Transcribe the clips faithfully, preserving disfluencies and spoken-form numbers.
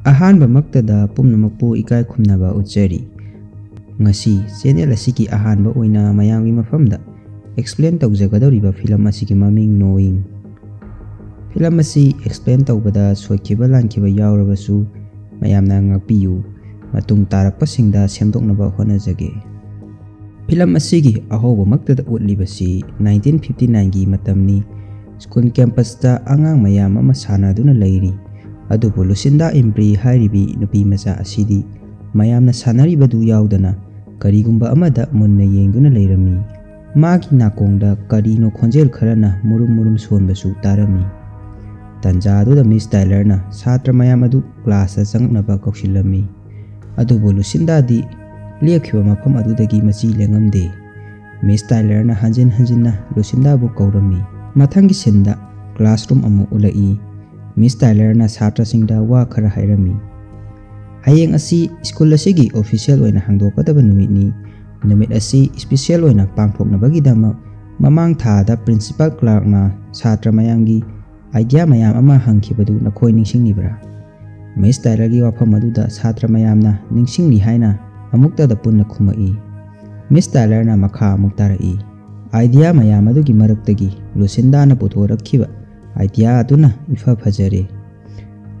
ꯑꯍꯥꯟꯕꯃꯛꯇꯗ ꯄꯨꯝꯅꯃꯛꯄꯨ ꯏꯀꯥꯏ ꯈꯨꯝꯅꯕ ꯎꯠꯆꯔꯤ꯫ ꯉꯁꯤ ꯆꯦꯅꯦꯜ ꯑꯁꯤꯒꯤ ꯑꯍꯥꯟꯕ ꯑꯣꯏꯅ ꯃꯌꯥꯝꯒꯤ ꯃꯐꯝꯗ ꯑꯦꯛꯁꯄ꯭ꯂꯦꯟ ꯇꯧꯖꯒꯗꯧꯔꯤꯕ ꯐꯤꯂꯝ ꯑꯁꯤꯒꯤ ꯃꯃꯤꯡ ꯅꯣꯌꯤꯡ꯫ ꯐꯤꯂꯝ ꯑꯁꯤ ꯑꯦꯛꯁꯄ꯭ꯂꯦꯟ ꯇꯧꯕꯗ ꯁꯣꯏꯈꯤꯕ ꯂꯥꯟꯈꯤꯕ ꯌꯥꯎꯔꯕꯁꯨ ꯃꯌꯥꯝꯅ ꯉꯥꯛꯄꯤꯌꯨ꯫ ꯃꯇꯨꯡ ꯇꯥꯔꯛꯄꯁꯤꯡꯗ ꯁꯦꯝꯗꯣꯛꯅꯕ ꯍꯣꯠꯅꯖꯒꯦ꯫ ꯐꯤꯂꯝ ꯑꯁꯤꯒꯤ ꯑꯍꯧꯕꯃꯛꯇꯗ ꯎꯠꯂꯤꯕꯁꯤ ꯅꯥꯏꯟꯇꯤꯟ ꯐꯤꯐꯇꯤ ꯅꯥꯏꯟꯒꯤ ꯃꯇꯝꯅꯤ꯫ ꯁ꯭ꯀꯨꯜ ꯀꯦꯝꯄꯁꯇ ꯑꯉꯥꯡ ꯃꯌꯥꯝ ꯑꯃ ꯁꯥꯟꯅꯗꯨꯅ ꯂꯩꯔꯤ꯫ ꯑꯗꯨꯕꯨ ꯂꯨꯁꯤꯟꯗꯥ ꯏꯝꯕ꯭ꯔꯤ ꯍꯥꯏꯔꯤꯕꯤ ꯅꯨꯄꯤ ꯃꯆꯥ ꯑꯁꯤꯗꯤ ꯃꯌꯥꯝꯅ ꯁꯥꯟꯅꯔꯤꯕꯗꯨ ꯌꯥꯎꯗꯅ ꯀꯔꯤꯒꯨꯝꯕ ꯑꯃꯗ ꯃꯨꯟꯅ ꯌꯦꯡꯗꯨꯅ ꯂꯩꯔꯝꯃꯤ꯫ ꯃꯥꯒꯤ ꯅꯥꯀꯣꯡꯗ ꯀꯔꯤꯅꯣ ꯈꯣꯟꯖꯦꯜ ꯈꯔꯅ ꯃꯨꯔꯨꯝ ꯃꯨꯔꯨꯝ ꯁꯣꯟꯕꯁꯨ ꯇꯥꯔꯝꯃꯤ꯫ ꯇꯟꯖꯥ ꯑꯗꯨꯗ ꯃꯤꯁ ꯇꯥꯏꯂꯔꯅ ꯁꯥꯇ꯭ꯔ ꯃꯌꯥꯝ ꯑꯗꯨ ꯀ꯭ꯂꯥꯁꯇ ꯆꯪꯂꯛꯅꯕ ꯀꯧꯁꯤꯜꯂꯝꯃꯤ꯫ ꯑꯗꯨꯕꯨ ꯂꯨꯁꯤꯟꯗꯥꯗꯤ ꯂꯦꯞꯈꯤꯕ ꯃꯐꯝ ꯑꯗꯨꯗꯒꯤ ꯃꯆꯤ ꯂꯦꯡꯉꯝꯗꯦ꯫ ꯃꯤꯁ ꯇꯥꯏꯂꯔꯅ ꯍꯟꯖꯤꯟ ꯍꯟꯖꯤꯟꯅ ꯂꯨꯁꯤꯟꯗꯥꯕꯨ ꯀꯧꯔꯝꯃꯤ꯫ ꯃꯊꯪꯒꯤ ꯁꯤꯟꯗ ꯀ꯭ꯂꯥꯁꯔꯨꯝ ꯑꯃꯨꯛ ꯎꯠꯂꯛꯏ꯫ ꯃꯤꯁ ꯇꯥꯏꯂꯔꯅ ꯁꯥꯇ꯭ꯔꯁꯤꯡꯗ ꯋꯥ ꯈꯔ ꯍꯥꯏꯔꯝꯃꯤ꯫ "ꯍꯌꯦꯡ ꯑꯁꯤ ꯁ꯭ꯀꯨꯜ ꯑꯁꯤꯒꯤ ꯑꯣꯐꯤꯁꯤꯌꯦꯜ ꯑꯣꯏꯅ ꯍꯥꯡꯗꯣꯛꯀꯗꯕ ꯅꯨꯃꯤꯠꯅꯤ꯫ ꯅꯨꯃꯤꯠ ꯑꯁꯤ ꯏꯁꯄꯤꯁꯤꯌꯦꯜ ꯑꯣꯏꯅ ꯄꯥꯡꯊꯣꯛꯅꯕꯒꯤꯗꯃꯛ ꯃꯃꯥꯡ ꯊꯥꯗ ꯄ꯭ꯔꯤꯟꯁꯤꯄꯥꯜ ꯀ꯭ꯂꯥꯔꯛꯅ ꯁꯥꯇ꯭ꯔ ꯃꯌꯥꯝꯒꯤ ꯑꯥꯏꯗꯤꯌꯥ ꯃꯌꯥꯝ ꯑꯃ ꯍꯪꯈꯤꯕꯗꯨ ꯅꯈꯣꯏ ꯅꯤꯡꯁꯤꯡꯂꯤꯕ꯭ꯔꯥ?" ꯃꯤꯁ ꯇꯥꯏꯂꯔꯒꯤ ꯋꯥꯐꯝ ꯑꯗꯨꯗ ꯁꯥꯇ꯭ꯔ ꯃꯌꯥꯝꯅ "ꯅꯤꯡꯁꯤꯡꯂꯤ" ꯍꯥꯏꯅ ꯑꯃꯨꯛꯇꯗ ꯄꯨꯟꯅ ꯈꯨꯝꯃꯛꯏ꯫ ꯃꯤꯁ ꯇꯥꯏꯂꯔꯅ ꯃꯈꯥ ꯑꯃꯨꯛ ꯇꯥꯔꯛꯏ, "ꯑꯥꯏꯗꯤꯌꯥ ꯃꯌꯥꯝ ꯑꯗꯨꯒꯤ ꯃꯔꯛꯇꯒꯤ ꯂꯨꯁꯤꯟꯗꯥꯅ ꯄꯨꯊꯣꯔꯛꯈꯤꯕ ꯑꯥꯏꯗꯤꯌꯥ ꯑꯗꯨꯅ ꯏꯐ ꯐꯖꯔꯦ꯫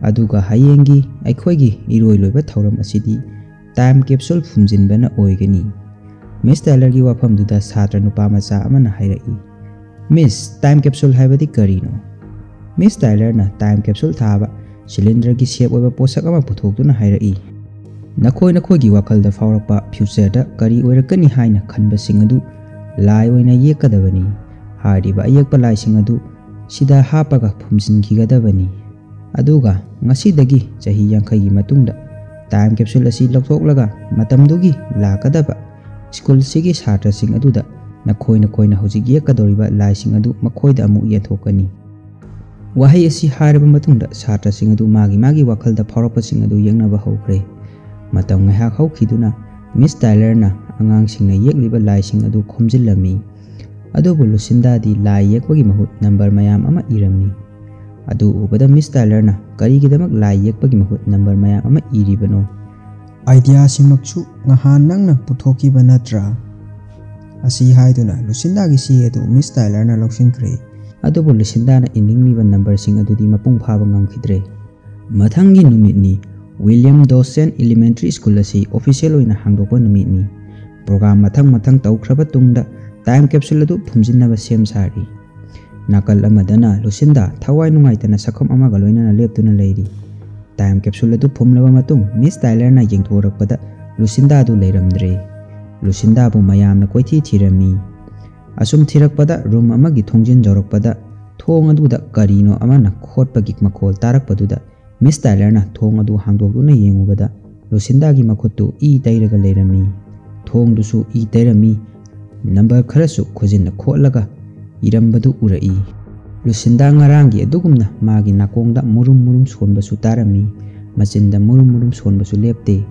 ꯑꯗꯨꯒ ꯍꯌꯦꯡꯒꯤ ꯑꯩꯈꯣꯏꯒꯤ ꯏꯔꯣꯏ ꯂꯣꯏꯕ ꯊꯧꯔꯝ ꯑꯁꯤꯗꯤ ꯇꯥꯏꯝ ꯀꯦꯞꯁꯨꯜ ꯐꯨꯝꯖꯤꯟꯕꯅ ꯑꯣꯏꯒꯅꯤ꯫" ꯃꯤꯁ ꯇꯥꯏꯂꯔꯒꯤ ꯋꯥꯐꯝꯗꯨꯗ ꯁꯥꯇ꯭ꯔ ꯅꯨꯄꯥ ꯃꯆꯥ ꯑꯃꯅ ꯍꯥꯏꯔꯛꯏ, "ꯃꯤꯁ, ꯇꯥꯏꯝ ꯀꯦꯞꯁꯨꯜ ꯍꯥꯏꯕꯗꯤ ꯀꯔꯤꯅꯣ?" ꯃꯤꯁ ꯇꯥꯏꯂꯔꯅ ꯇꯥꯏꯝ ꯀꯦꯞꯁꯨꯜ ꯊꯥꯕ ꯁꯤꯂꯤꯟꯗꯔꯒꯤ ꯁꯦꯞ ꯑꯣꯏꯕ ꯄꯣꯠꯁꯛ ꯑꯃ ꯄꯨꯊꯣꯛꯇꯨꯅ ꯍꯥꯏꯔꯛꯏ, "ꯅꯈꯣꯏ ꯅꯈꯣꯏꯒꯤ ꯋꯥꯈꯜꯗ ꯐꯥꯎꯔꯛꯄ ꯐ꯭ꯌꯨꯆꯔꯗ ꯀꯔꯤ ꯑꯣꯏꯔꯛꯀꯅꯤ ꯍꯥꯏꯅ ꯈꯟꯕꯁꯤꯡ ꯑꯗꯨ ꯂꯥꯏ ꯑꯣꯏꯅ ꯌꯦꯛꯀꯗꯕꯅꯤ꯫ ꯍꯥꯏꯔꯤꯕ ꯑꯌꯦꯛꯄ ꯂꯥꯏꯁꯤꯡ ꯑꯗꯨ ꯁꯤꯗ ꯍꯥꯞꯄꯒ ꯐꯨꯝꯖꯤꯟꯈꯤꯒꯗꯕꯅꯤ꯫ ꯑꯗꯨꯒ ꯉꯁꯤꯗꯒꯤ ꯆꯍꯤ ꯌꯥꯡꯈꯩꯒꯤ ꯃꯇꯨꯡꯗ ꯇꯥꯏꯝ ꯀꯦꯞꯁꯨꯜ ꯑꯁꯤ ꯂꯧꯊꯣꯛꯂꯒ ꯃꯇꯝꯗꯨꯒꯤ ꯂꯥꯛꯀꯗꯕ ꯁ꯭ꯀꯨꯜꯁꯤꯒꯤ ꯁꯥꯇ꯭ꯔꯁꯤꯡ ꯑꯗꯨꯗ ꯅꯈꯣꯏ ꯅꯈꯣꯏꯅ ꯍꯧꯖꯤꯛ ꯌꯦꯛꯀꯗꯧꯔꯤꯕ ꯂꯥꯏꯁꯤꯡ ꯑꯗꯨ ꯃꯈꯣꯏꯗ ꯑꯃꯨꯛ ꯌꯦꯟꯊꯣꯛꯀꯅꯤ꯫" ꯋꯥꯍꯩ ꯑꯁꯤ ꯍꯥꯏꯔꯕ ꯃꯇꯨꯡꯗ ꯁꯥꯇ꯭ꯔꯁꯤꯡ ꯑꯗꯨ ꯃꯥꯒꯤ ꯃꯥꯒꯤ ꯋꯥꯈꯜꯗ ꯐꯥꯎꯔꯛꯄꯁꯤꯡ ꯑꯗꯨ ꯌꯦꯛꯅꯕ ꯍꯧꯈ꯭ꯔꯦ꯫ ꯃꯇꯝ ꯉꯥꯏꯍꯥꯛ ꯍꯧꯈꯤꯗꯨꯅ ꯃꯤꯁ ꯇꯥꯏꯂꯔꯅ ꯑꯉꯥꯡꯁꯤꯡꯅ ꯌꯦꯛꯂꯤꯕ ꯂꯥꯏꯁꯤꯡ ꯑꯗꯨ ꯈꯣꯝꯖꯤꯜꯂꯝꯃꯤ꯫ ꯑꯗꯨꯕꯨ ꯂꯨꯁꯤꯟꯗꯥꯗꯤ ꯂꯥꯏ ꯌꯦꯛꯄꯒꯤ ꯃꯍꯨꯠ ꯅꯝꯕꯔ ꯃꯌꯥꯝ ꯑꯃ ꯏꯔꯝꯃꯤ꯫ ꯑꯗꯨ ꯎꯕꯗ ꯃꯤꯁ ꯇꯥꯏꯂꯔꯅ, "ꯀꯔꯤꯒꯤꯗꯃꯛ ꯂꯥꯏ ꯌꯦꯛꯄꯒꯤ ꯃꯍꯨꯠ ꯅꯝꯕꯔ ꯃꯌꯥꯝ ꯑꯃ ꯏꯔꯤꯕꯅꯣ?" "ꯑꯥꯏꯗꯤꯌꯥꯁꯤꯃꯛꯁꯨ ꯉꯍꯥꯟ ꯅꯪꯅ ꯄꯨꯊꯣꯛꯈꯤꯕ ꯅꯠꯇ꯭ꯔꯥ?" ꯑꯁꯤ ꯍꯥꯏꯗꯨꯅ ꯂꯨꯁꯤꯟꯗꯥꯒꯤ ꯆꯦ ꯑꯗꯨ ꯃꯤꯁ ꯇꯥꯏꯂꯔꯅ ꯂꯧꯁꯤꯟꯈ꯭ꯔꯦ꯫ ꯑꯗꯨꯕꯨ ꯂꯨꯁꯤꯟꯗꯥꯅ ꯏꯅꯤꯡꯂꯤꯕ ꯅꯝꯕꯔꯁꯤꯡ ꯑꯗꯨꯗꯤ ꯃꯄꯨꯡ ꯐꯥꯕ ꯉꯝꯈꯤꯗ꯭ꯔꯦ꯫ ꯃꯊꯪꯒꯤ ꯅꯨꯃꯤꯠꯅꯤ꯫ ꯋꯤꯂꯤꯌꯝ ꯗꯣꯁꯦꯟ ꯏꯂꯤꯃꯦꯟꯇꯔꯤ ꯁ꯭ꯀꯨꯜ ꯑꯁꯤ ꯑꯣꯐꯤꯁꯤꯌꯦꯜ ꯑꯣꯏꯅ ꯍꯥꯡꯗꯣꯛꯄ ꯅꯨꯃꯤꯠꯅꯤ꯫ ꯄ꯭ꯔꯣꯒ꯭ꯔꯥꯝ ꯃꯊꯪ ꯃꯊꯪ ꯇꯧꯈ꯭ꯔꯕ ꯇꯨꯡꯗ ꯇꯥꯏꯝ ꯀꯦꯞꯁꯨꯜ ꯑꯗꯨ ꯐꯨꯝꯖꯤꯟꯅꯕ ꯁꯦꯝ ꯁꯥꯔꯤ꯫ ꯅꯥꯀꯜ ꯑꯃꯗꯅ ꯂꯨꯁꯤꯟꯗꯥ ꯊꯋꯥꯏ ꯅꯨꯡꯉꯥꯏꯇꯅ ꯁꯛꯐꯝ ꯑꯃꯒ ꯂꯣꯏꯅꯅ ꯂꯦꯞꯇꯨꯅ ꯂꯩꯔꯤ꯫ ꯇꯥꯏꯝ ꯀꯦꯞꯁꯨꯜ ꯑꯗꯨ ꯐꯨꯝꯂꯕ ꯃꯇꯨꯡ ꯃꯤꯁ ꯇꯥꯏꯂꯔꯅ ꯌꯦꯡꯊꯣꯔꯛꯄꯗ ꯂꯨꯁꯤꯟꯗꯥꯗꯨ ꯂꯩꯔꯝꯗ꯭ꯔꯦ꯫ ꯂꯨꯁꯤꯟꯗꯥꯕꯨ ꯃꯌꯥꯝꯅ ꯀꯣꯏꯊꯤ ꯊꯤꯔꯝꯃꯤ꯫ ꯑꯁꯨꯝ ꯊꯤꯔꯛꯄꯗ ꯔꯨꯝ ꯑꯃꯒꯤ ꯊꯣꯡꯖꯤꯟ ꯌꯧꯔꯛꯄꯗ ꯊꯣꯡ ꯑꯗꯨꯗ ꯀꯔꯤꯅꯣ ꯑꯃꯅ ꯈꯣꯠꯄꯒꯤ ꯃꯈꯣꯜ ꯇꯥꯔꯛꯄꯗꯨꯗ ꯃꯤꯁ ꯇꯥꯏꯂꯔꯅ ꯊꯣꯡ ꯑꯗꯨ ꯍꯥꯡꯗꯣꯛꯇꯨꯅ ꯌꯦꯡꯉꯨꯕꯗ ꯂꯨꯁꯤꯟꯗꯥꯒꯤ ꯃꯈꯨꯠꯇꯨ ꯏ ꯇꯩꯔꯒ ꯂꯩꯔꯝꯃꯤ꯫ ꯊꯣꯡꯗꯨꯁꯨ ꯏ ꯇꯩꯔꯝꯃꯤ꯫ ꯅꯝꯕꯔ ꯈꯔꯁꯨ ꯈꯨꯖꯤꯟꯅ ꯈꯣꯠꯂꯒ ꯏꯔꯝꯕꯗꯨ ꯎꯔꯛꯏ꯫ ꯂꯨꯁꯤꯟꯗꯥ ꯉꯔꯥꯡꯒꯤ ꯑꯗꯨꯒꯨꯝꯅ ꯃꯥꯒꯤ ꯅꯥꯀꯣꯡꯗ ꯃꯨꯔꯨꯝ ꯃꯨꯔꯨꯝ ꯁꯣꯟꯕꯁꯨ ꯇꯥꯔꯝꯃꯤ꯫ ꯃꯆꯤꯟꯗ ꯃꯨꯔꯨꯝ ꯃꯨꯔꯨꯝ ꯁꯣꯟꯕꯁꯨ ꯂꯦꯞꯇꯦ꯫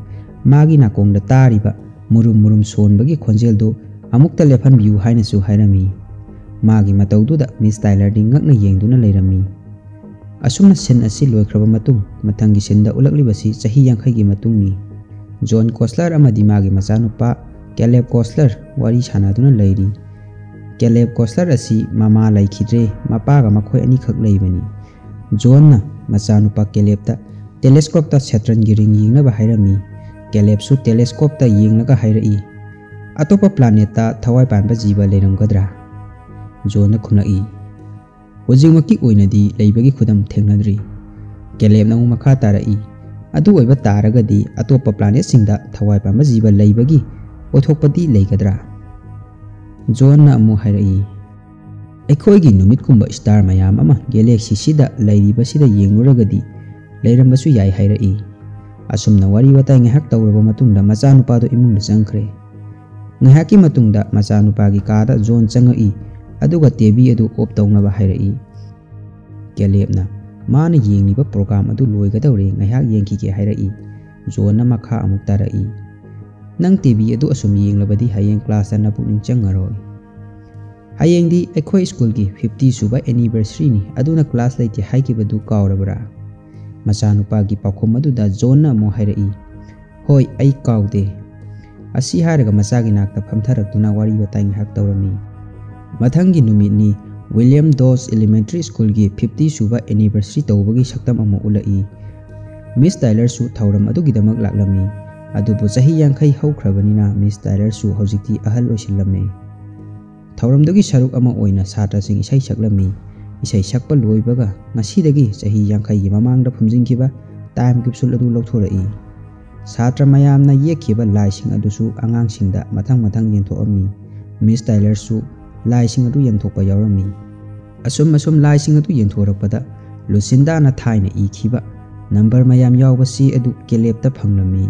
ꯃꯥꯒꯤ ꯅꯥꯀꯣꯡꯗ ꯇꯥꯔꯤꯕ ꯃꯨꯔꯨꯝ ꯃꯨꯔꯨꯝ ꯁꯣꯟꯕꯒꯤ ꯈꯣꯟꯖꯦꯜꯗꯨ ꯑꯃꯨꯛꯇ ꯂꯦꯞꯍꯟꯕꯤꯌꯨ ꯍꯥꯏꯅꯁꯨ ꯍꯥꯏꯔꯝꯃꯤ꯫ ꯃꯥꯒꯤ ꯃꯇꯧꯗꯨꯗ ꯃꯤꯁ ꯇꯥꯏꯂꯔꯗꯤ ꯉꯛꯅ ꯌꯦꯡꯗꯨꯅ ꯂꯩꯔꯝꯃꯤ꯫ ꯑꯁꯨꯝꯅ ꯁꯤꯟ ꯑꯁꯤ ꯂꯣꯏꯈ꯭ꯔꯕ ꯃꯇꯨꯡ, ꯃꯊꯪꯒꯤ ꯁꯤꯟꯗ ꯎꯠꯂꯛꯂꯤꯕꯁꯤ ꯆꯍꯤ ꯌꯥꯡꯈꯩꯒꯤ ꯃꯇꯨꯡꯅꯤ꯫ ꯖꯣꯟ ꯀꯣꯁꯂꯔ ꯑꯃꯗꯤ ꯃꯥꯒꯤ ꯃꯆꯥꯅꯨꯄꯥ ꯀꯦꯂꯦꯕ ꯀꯣꯁꯂꯔ ꯋꯥꯔꯤ ꯁꯥꯟꯅꯗꯨꯅ ꯂꯩꯔꯤ꯫ ꯀꯦꯂꯦꯕ ꯀꯣꯁꯂꯔ ꯑꯁꯤ ꯃꯃꯥ ꯂꯩꯈꯤꯗ꯭ꯔꯦ, ꯃꯄꯥꯒ ꯃꯈꯣꯏ ꯑꯅꯤꯈꯛ ꯂꯩꯕꯅꯤ꯫ ꯖꯣꯟꯅ ꯃꯆꯥꯅꯨꯄꯥ ꯀꯦꯂꯦꯕꯇ ꯇꯦꯂꯦꯁꯀꯣꯞꯇ ꯁꯦꯇ꯭ꯔꯟꯒꯤ ꯔꯤꯡ ꯌꯦꯡꯅꯕ ꯍꯥꯏꯔꯝꯃꯤ꯫ ꯀꯦꯂꯦꯕꯁꯨ ꯇꯦꯂꯦꯁꯀꯣꯞꯇ ꯌꯦꯡꯂꯒ ꯍꯥꯏꯔꯛꯏ, "ꯑꯇꯣꯞꯄ ꯄ꯭ꯂꯥꯅꯦꯠꯇ ꯊꯋꯥꯏ ꯄꯥꯟꯕ ꯖꯤꯕ ꯂꯩꯔꯝꯒꯗ꯭ꯔꯥ?" ꯖꯣꯟꯅ ꯈꯨꯝꯂꯛꯏ, "ꯍꯧꯖꯤꯛꯃꯛꯀꯤ ꯑꯣꯏꯅꯗꯤ ꯂꯩꯕꯒꯤ ꯈꯨꯗꯝ ꯊꯦꯡꯅꯗ꯭ꯔꯤ꯫" ꯀꯦꯂꯦꯕꯅ ꯑꯃꯨꯛ ꯃꯈꯥ ꯇꯥꯔꯛꯏ, "ꯑꯗꯨ ꯑꯣꯏꯕ ꯇꯥꯔꯒꯗꯤ ꯑꯇꯣꯞꯄ ꯄ꯭ꯂꯥꯅꯦꯠꯁꯤꯡꯗ ꯊꯋꯥꯏ ꯄꯥꯟꯕ ꯖꯤꯕ ꯂꯩꯕꯒꯤ ꯑꯣꯏꯊꯣꯛꯄꯗꯤ ꯂꯩꯒꯗ꯭ꯔꯥ?" ꯖꯣꯟꯅ ꯑꯃꯨꯛ ꯍꯥꯏꯔꯛꯏ, "ꯑꯩꯈꯣꯏꯒꯤ ꯅꯨꯃꯤꯠꯀꯨꯝꯕ ꯁ꯭ꯇꯥꯔ ꯃꯌꯥꯝ ꯑꯃ ꯒꯦꯂꯦꯛꯁꯤꯁꯤꯗ ꯂꯩꯔꯤꯕꯁꯤꯗ ꯌꯦꯡꯂꯨꯔꯒꯗꯤ ꯂꯩꯔꯝꯕꯁꯨ ꯌꯥꯏ" ꯍꯥꯏꯔꯛꯏ꯫ ꯑꯁꯨꯝꯅ ꯋꯥꯔꯤ ꯋꯥꯇꯥꯏ ꯉꯥꯏꯍꯥꯛ ꯇꯧꯔꯕ ꯃꯇꯨꯡꯗ ꯃꯆꯥꯅꯨꯄꯥꯗꯨ ꯏꯃꯨꯡꯗ ꯆꯪꯈ꯭ꯔꯦ꯫ ꯉꯥꯏꯍꯥꯛꯀꯤ ꯃꯇꯨꯡꯗ ꯃꯆꯥꯅꯨꯄꯥꯒꯤ ꯀꯥꯗ ꯖꯣꯟ ꯆꯪꯉꯛꯏ, ꯑꯗꯨꯒ ꯇꯦꯚꯤ ꯑꯗꯨ ꯑꯣꯐ ꯇꯧꯅꯕ ꯍꯥꯏꯔꯛꯏ꯫ ꯀꯦꯂꯦꯕꯅ, "ꯃꯥꯅ ꯌꯦꯡꯂꯤꯕ ꯄ꯭ꯔꯣꯒ꯭ꯔꯥꯝ ꯑꯗꯨ ꯂꯣꯏꯒꯗꯧꯔꯦ, ꯉꯥꯏꯍꯥꯛ ꯌꯦꯡꯈꯤꯒꯦ" ꯍꯥꯏꯔꯛꯏ꯫ ꯖꯣꯟꯅ ꯃꯈꯥ ꯑꯃꯨꯛ ꯇꯥꯔꯛꯏ, "ꯅꯪ ꯇꯦꯚꯤ ꯑꯗꯨ ꯑꯁꯨꯝ ꯌꯦꯡꯂꯕꯗꯤ ꯍꯌꯦꯡ ꯀ꯭ꯂꯥꯁꯇ ꯅꯄꯨꯛꯅꯤꯡ ꯆꯪꯉꯔꯣꯏ꯫" "ꯍꯌꯦꯡꯗꯤ ꯑꯩꯈꯣꯏ ꯁ꯭ꯀꯨꯜꯒꯤ ꯐꯤꯐꯇꯤ ꯁꯨꯕ anniversary ꯅꯤ, ꯑꯗꯨꯅ class ꯂꯩꯇꯦ ꯍꯥꯏꯈꯤꯕꯗꯨ ꯀꯥꯎꯔꯕ꯭ꯔꯥ?" ꯃꯆꯥꯅꯨꯄꯥꯒꯤ ꯄꯥꯎꯈꯨꯝ ꯑꯗꯨꯗ ꯖꯣꯟꯅ ꯑꯃꯨꯛ ꯍꯥꯏꯔꯛꯏ, "ꯍꯣꯏ, ꯑꯩ ꯀꯥꯎꯗꯦ"꯫ ꯑꯁꯤ ꯍꯥꯏꯔꯒ ꯃꯆꯥꯒꯤ ꯅꯥꯛꯇ ꯐꯝꯊꯔꯛꯇꯨꯅ ꯋꯥꯔꯤ ꯋꯥꯇꯥꯏ ꯉꯥꯏꯍꯥꯛ ꯇꯧꯔꯝꯃꯤ꯫ ꯃꯊꯪꯒꯤ ꯅꯨꯃꯤꯠꯅꯤ, ꯋꯤꯂꯤꯌꯝ ꯗꯣꯁ Elementary School ꯒꯤ ꯐꯤꯐꯇꯤ ꯁꯨꯕ anniversary ꯇꯧꯕꯒꯤ ꯁꯛꯇꯝ ꯑꯃ ꯎꯠꯂꯛꯏ꯫ ꯃꯤꯁ ꯇꯥꯏꯂꯔꯁꯨ ꯊꯧꯔꯝ ꯑꯗꯨꯒꯤꯗꯃꯛ ꯂꯥꯛꯂꯝꯃꯤ꯫ ꯑꯗꯨꯕꯨ ꯆꯍꯤ ꯌꯥꯡꯈꯩ ꯍꯧꯈ꯭ꯔꯕꯅꯤꯅ ꯃꯤꯁ ꯇꯥꯏꯂꯔꯁꯨ ꯍꯧꯖꯤꯛꯇꯤ ꯑꯍꯜ ꯑꯣꯏꯁꯤꯜꯂꯝꯃꯤ꯫ ꯊꯧꯔꯝꯗꯨꯒꯤ ꯁꯔꯨꯛ ꯑꯃ ꯑꯣꯏꯅ ꯁꯥꯇ꯭ꯔꯁꯤꯡ ꯏꯁꯩ ꯁꯛꯂꯝꯃꯤ꯫ ꯏꯁꯩ ꯁꯛꯄ ꯂꯣꯏꯕꯒ ꯉꯁꯤꯗꯒꯤ ꯆꯍꯤ ꯌꯥꯡꯈꯩꯒꯤ ꯃꯃꯥꯡꯗ ꯐꯨꯝꯖꯤꯟꯈꯤꯕ time capsule ꯑꯗꯨ ꯂꯧꯊꯣꯔꯛꯏ꯫ ꯁꯥꯇ꯭ꯔ ꯃꯌꯥꯝꯅ ꯌꯦꯛꯈꯤꯕ ꯂꯥꯏꯁꯤꯡ ꯑꯗꯨꯁꯨ ꯑꯉꯥꯡꯁꯤꯡꯗ ꯃꯊꯪ ꯃꯊꯪ ꯌꯦꯡꯊꯣꯛꯑꯝꯃꯤ꯫ ꯃꯤꯁ ꯇꯥꯏꯂꯔꯁꯨ ꯂꯥꯏꯁꯤꯡ ꯑꯗꯨ ꯌꯦꯡꯊꯣꯛꯄ ꯌꯥꯎꯔꯝꯃꯤ꯫ ꯑꯁꯨꯝ ꯑꯁꯨꯝ ꯂꯥꯏꯁꯤꯡ ꯑꯗꯨ ꯌꯦꯡꯊꯣꯔꯛꯄꯗ ꯂꯨꯁꯤꯟꯗꯥꯅ ꯊꯥꯏꯅ ꯏꯈꯤꯕ number ꯃꯌꯥꯝ ꯌꯥꯎꯕ ꯆꯦ ꯑꯗꯨ ꯀꯦꯂꯦꯞꯇ ꯐꯪꯂꯝꯃꯤ꯫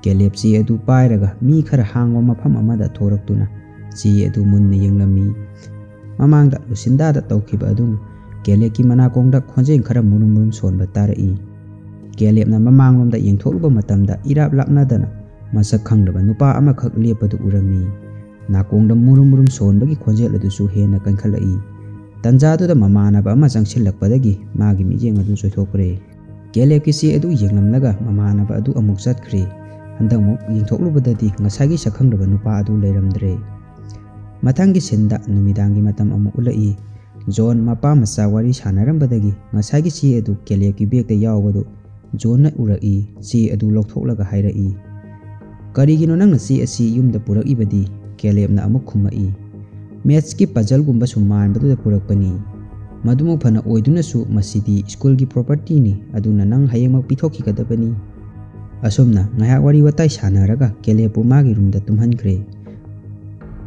ꯀꯦꯂꯦꯞ ꯆꯦ ꯑꯗꯨ ꯄꯥꯏꯔꯒ ꯃꯤ ꯈꯔ ꯍꯥꯡꯕ ꯃꯐꯝ ꯑꯃꯗ ꯊꯣꯔꯛꯇꯨꯅ ꯆꯦ ꯑꯗꯨ ꯃꯨꯟꯅ ꯌꯦꯡꯂꯝꯃꯤ꯫ ꯃꯃꯥꯡꯗ ꯂꯨꯁꯤꯟꯗꯥꯗ ꯇꯧꯈꯤꯕ ꯑꯗꯨꯝ ꯀꯦꯂꯦꯞꯀꯤ ꯃꯅꯥꯀꯣꯡꯗ ꯈꯣꯟꯖꯦꯜ ꯈꯔ ꯃꯨꯔꯨꯝ ꯃꯨꯔꯨꯝ ꯁꯣꯟꯕ ꯇꯥꯔꯛꯏ꯫ ꯀꯦꯂꯦꯞꯅ ꯃꯃꯥꯡꯂꯣꯝꯗ ꯌꯦꯡꯊꯣꯛꯂꯨꯕ ꯃꯇꯝꯗ ꯏꯔꯥꯞ ꯂꯥꯞꯅꯗꯅ ꯃꯁꯛ ꯈꯪꯗꯕ ꯅꯨꯄꯥ ꯑꯃꯈꯛ ꯂꯦꯞꯄꯗꯨ ꯎꯔꯝꯃꯤ꯫ ꯅꯥꯀꯣꯡꯗ ꯃꯨꯔꯨꯝ ꯃꯨꯔꯨꯝ ꯁꯣꯟꯕꯒꯤ ꯈꯣꯟꯖꯦꯜ ꯑꯗꯨꯁꯨ ꯍꯦꯟꯅ ꯀꯟꯈꯠꯂꯛꯏ꯫ ꯇꯟꯖꯥꯗꯨꯗ ꯃꯃꯥꯟꯅꯕ ꯑꯃ ꯆꯪꯁꯤꯜꯂꯛꯄꯗꯒꯤ ꯃꯥꯒꯤ ꯃꯤꯠꯌꯦꯡ ꯑꯗꯨ ꯆꯣꯏꯊꯣꯛꯈ꯭ꯔꯦ꯫ ꯀꯦꯂꯦꯞꯀꯤ ꯆꯦ ꯑꯗꯨ ꯌꯦꯡꯂꯝꯂꯒ ꯃꯃꯥꯟꯅꯕ ꯑꯗꯨ ꯑꯃꯨꯛ ꯆꯠꯈ꯭ꯔꯦ꯫ ꯍꯟꯗꯛꯃꯨꯛ ꯌꯦꯡꯊꯣꯛꯂꯨꯕꯗꯗꯤ ꯉꯁꯥꯏꯒꯤ ꯁꯛꯈꯪꯗꯕ ꯅꯨꯄꯥ ꯑꯗꯨ ꯂꯩꯔꯝꯗ꯭ꯔꯦ꯫ ꯃꯊꯪꯒꯤ ꯁꯤꯟꯗ ꯅꯨꯃꯤꯗꯥꯡꯒꯤ ꯃꯇꯝ ꯑꯃꯨꯛ ꯎꯠꯂꯛꯏ꯫ ꯖꯣꯟ ꯃꯄꯥ ꯃꯆꯥ ꯋꯥꯔꯤ ꯁꯥꯟꯅꯔꯝꯕꯗꯒꯤ ꯉꯁꯥꯏꯒꯤ ꯆꯦ ꯑꯗꯨ ꯀꯦꯂꯦꯞꯀꯤ ꯕꯦꯒꯇ ꯌꯥꯎꯕꯗꯨ ꯖꯣꯟꯅ ꯎꯔꯛꯏ꯫ ꯆꯦ ꯑꯗꯨ ꯂꯧꯊꯣꯛꯂꯒ ꯍꯥꯏꯔꯛꯏ, "ꯀꯔꯤꯒꯤꯅꯣ ꯅꯪꯅ ꯆꯦ ꯑꯁꯤ ꯌꯨꯝꯗ ꯄꯨꯔꯛꯏꯕꯗꯤ?" ꯀꯦꯂꯦꯞꯅ ꯑꯃꯨꯛ ꯈꯨꯝꯃꯛꯏ, "Mathsꯀꯤ puzzleꯒꯨꯝꯕꯁꯨ ꯃꯥꯟꯕꯗꯨꯗ ꯄꯨꯔꯛꯄꯅꯤ꯫ ꯃꯗꯨꯃꯛ ꯐꯅ ꯑꯣꯏꯗꯨꯅꯁꯨ ꯃꯁꯤꯗꯤ ꯁ꯭ꯀꯨꯜꯒꯤ propertyꯅꯤ, ꯑꯗꯨꯅ ꯅꯪ ꯍꯌꯦꯡꯃꯛ ꯄꯤꯊꯣꯛꯈꯤꯒꯗꯕꯅꯤ"꯫ ꯑꯁꯨꯝꯅ ꯉꯥꯏꯍꯥꯛ ꯋꯥꯔꯤ ꯋꯥꯇꯥꯏ ꯁꯥꯟꯅꯔꯒ ꯀꯦꯂꯦꯞꯄꯨ ꯃꯥꯒꯤ ꯔꯨꯝꯗ ꯇꯨꯝꯍꯟꯈ꯭ꯔꯦ꯫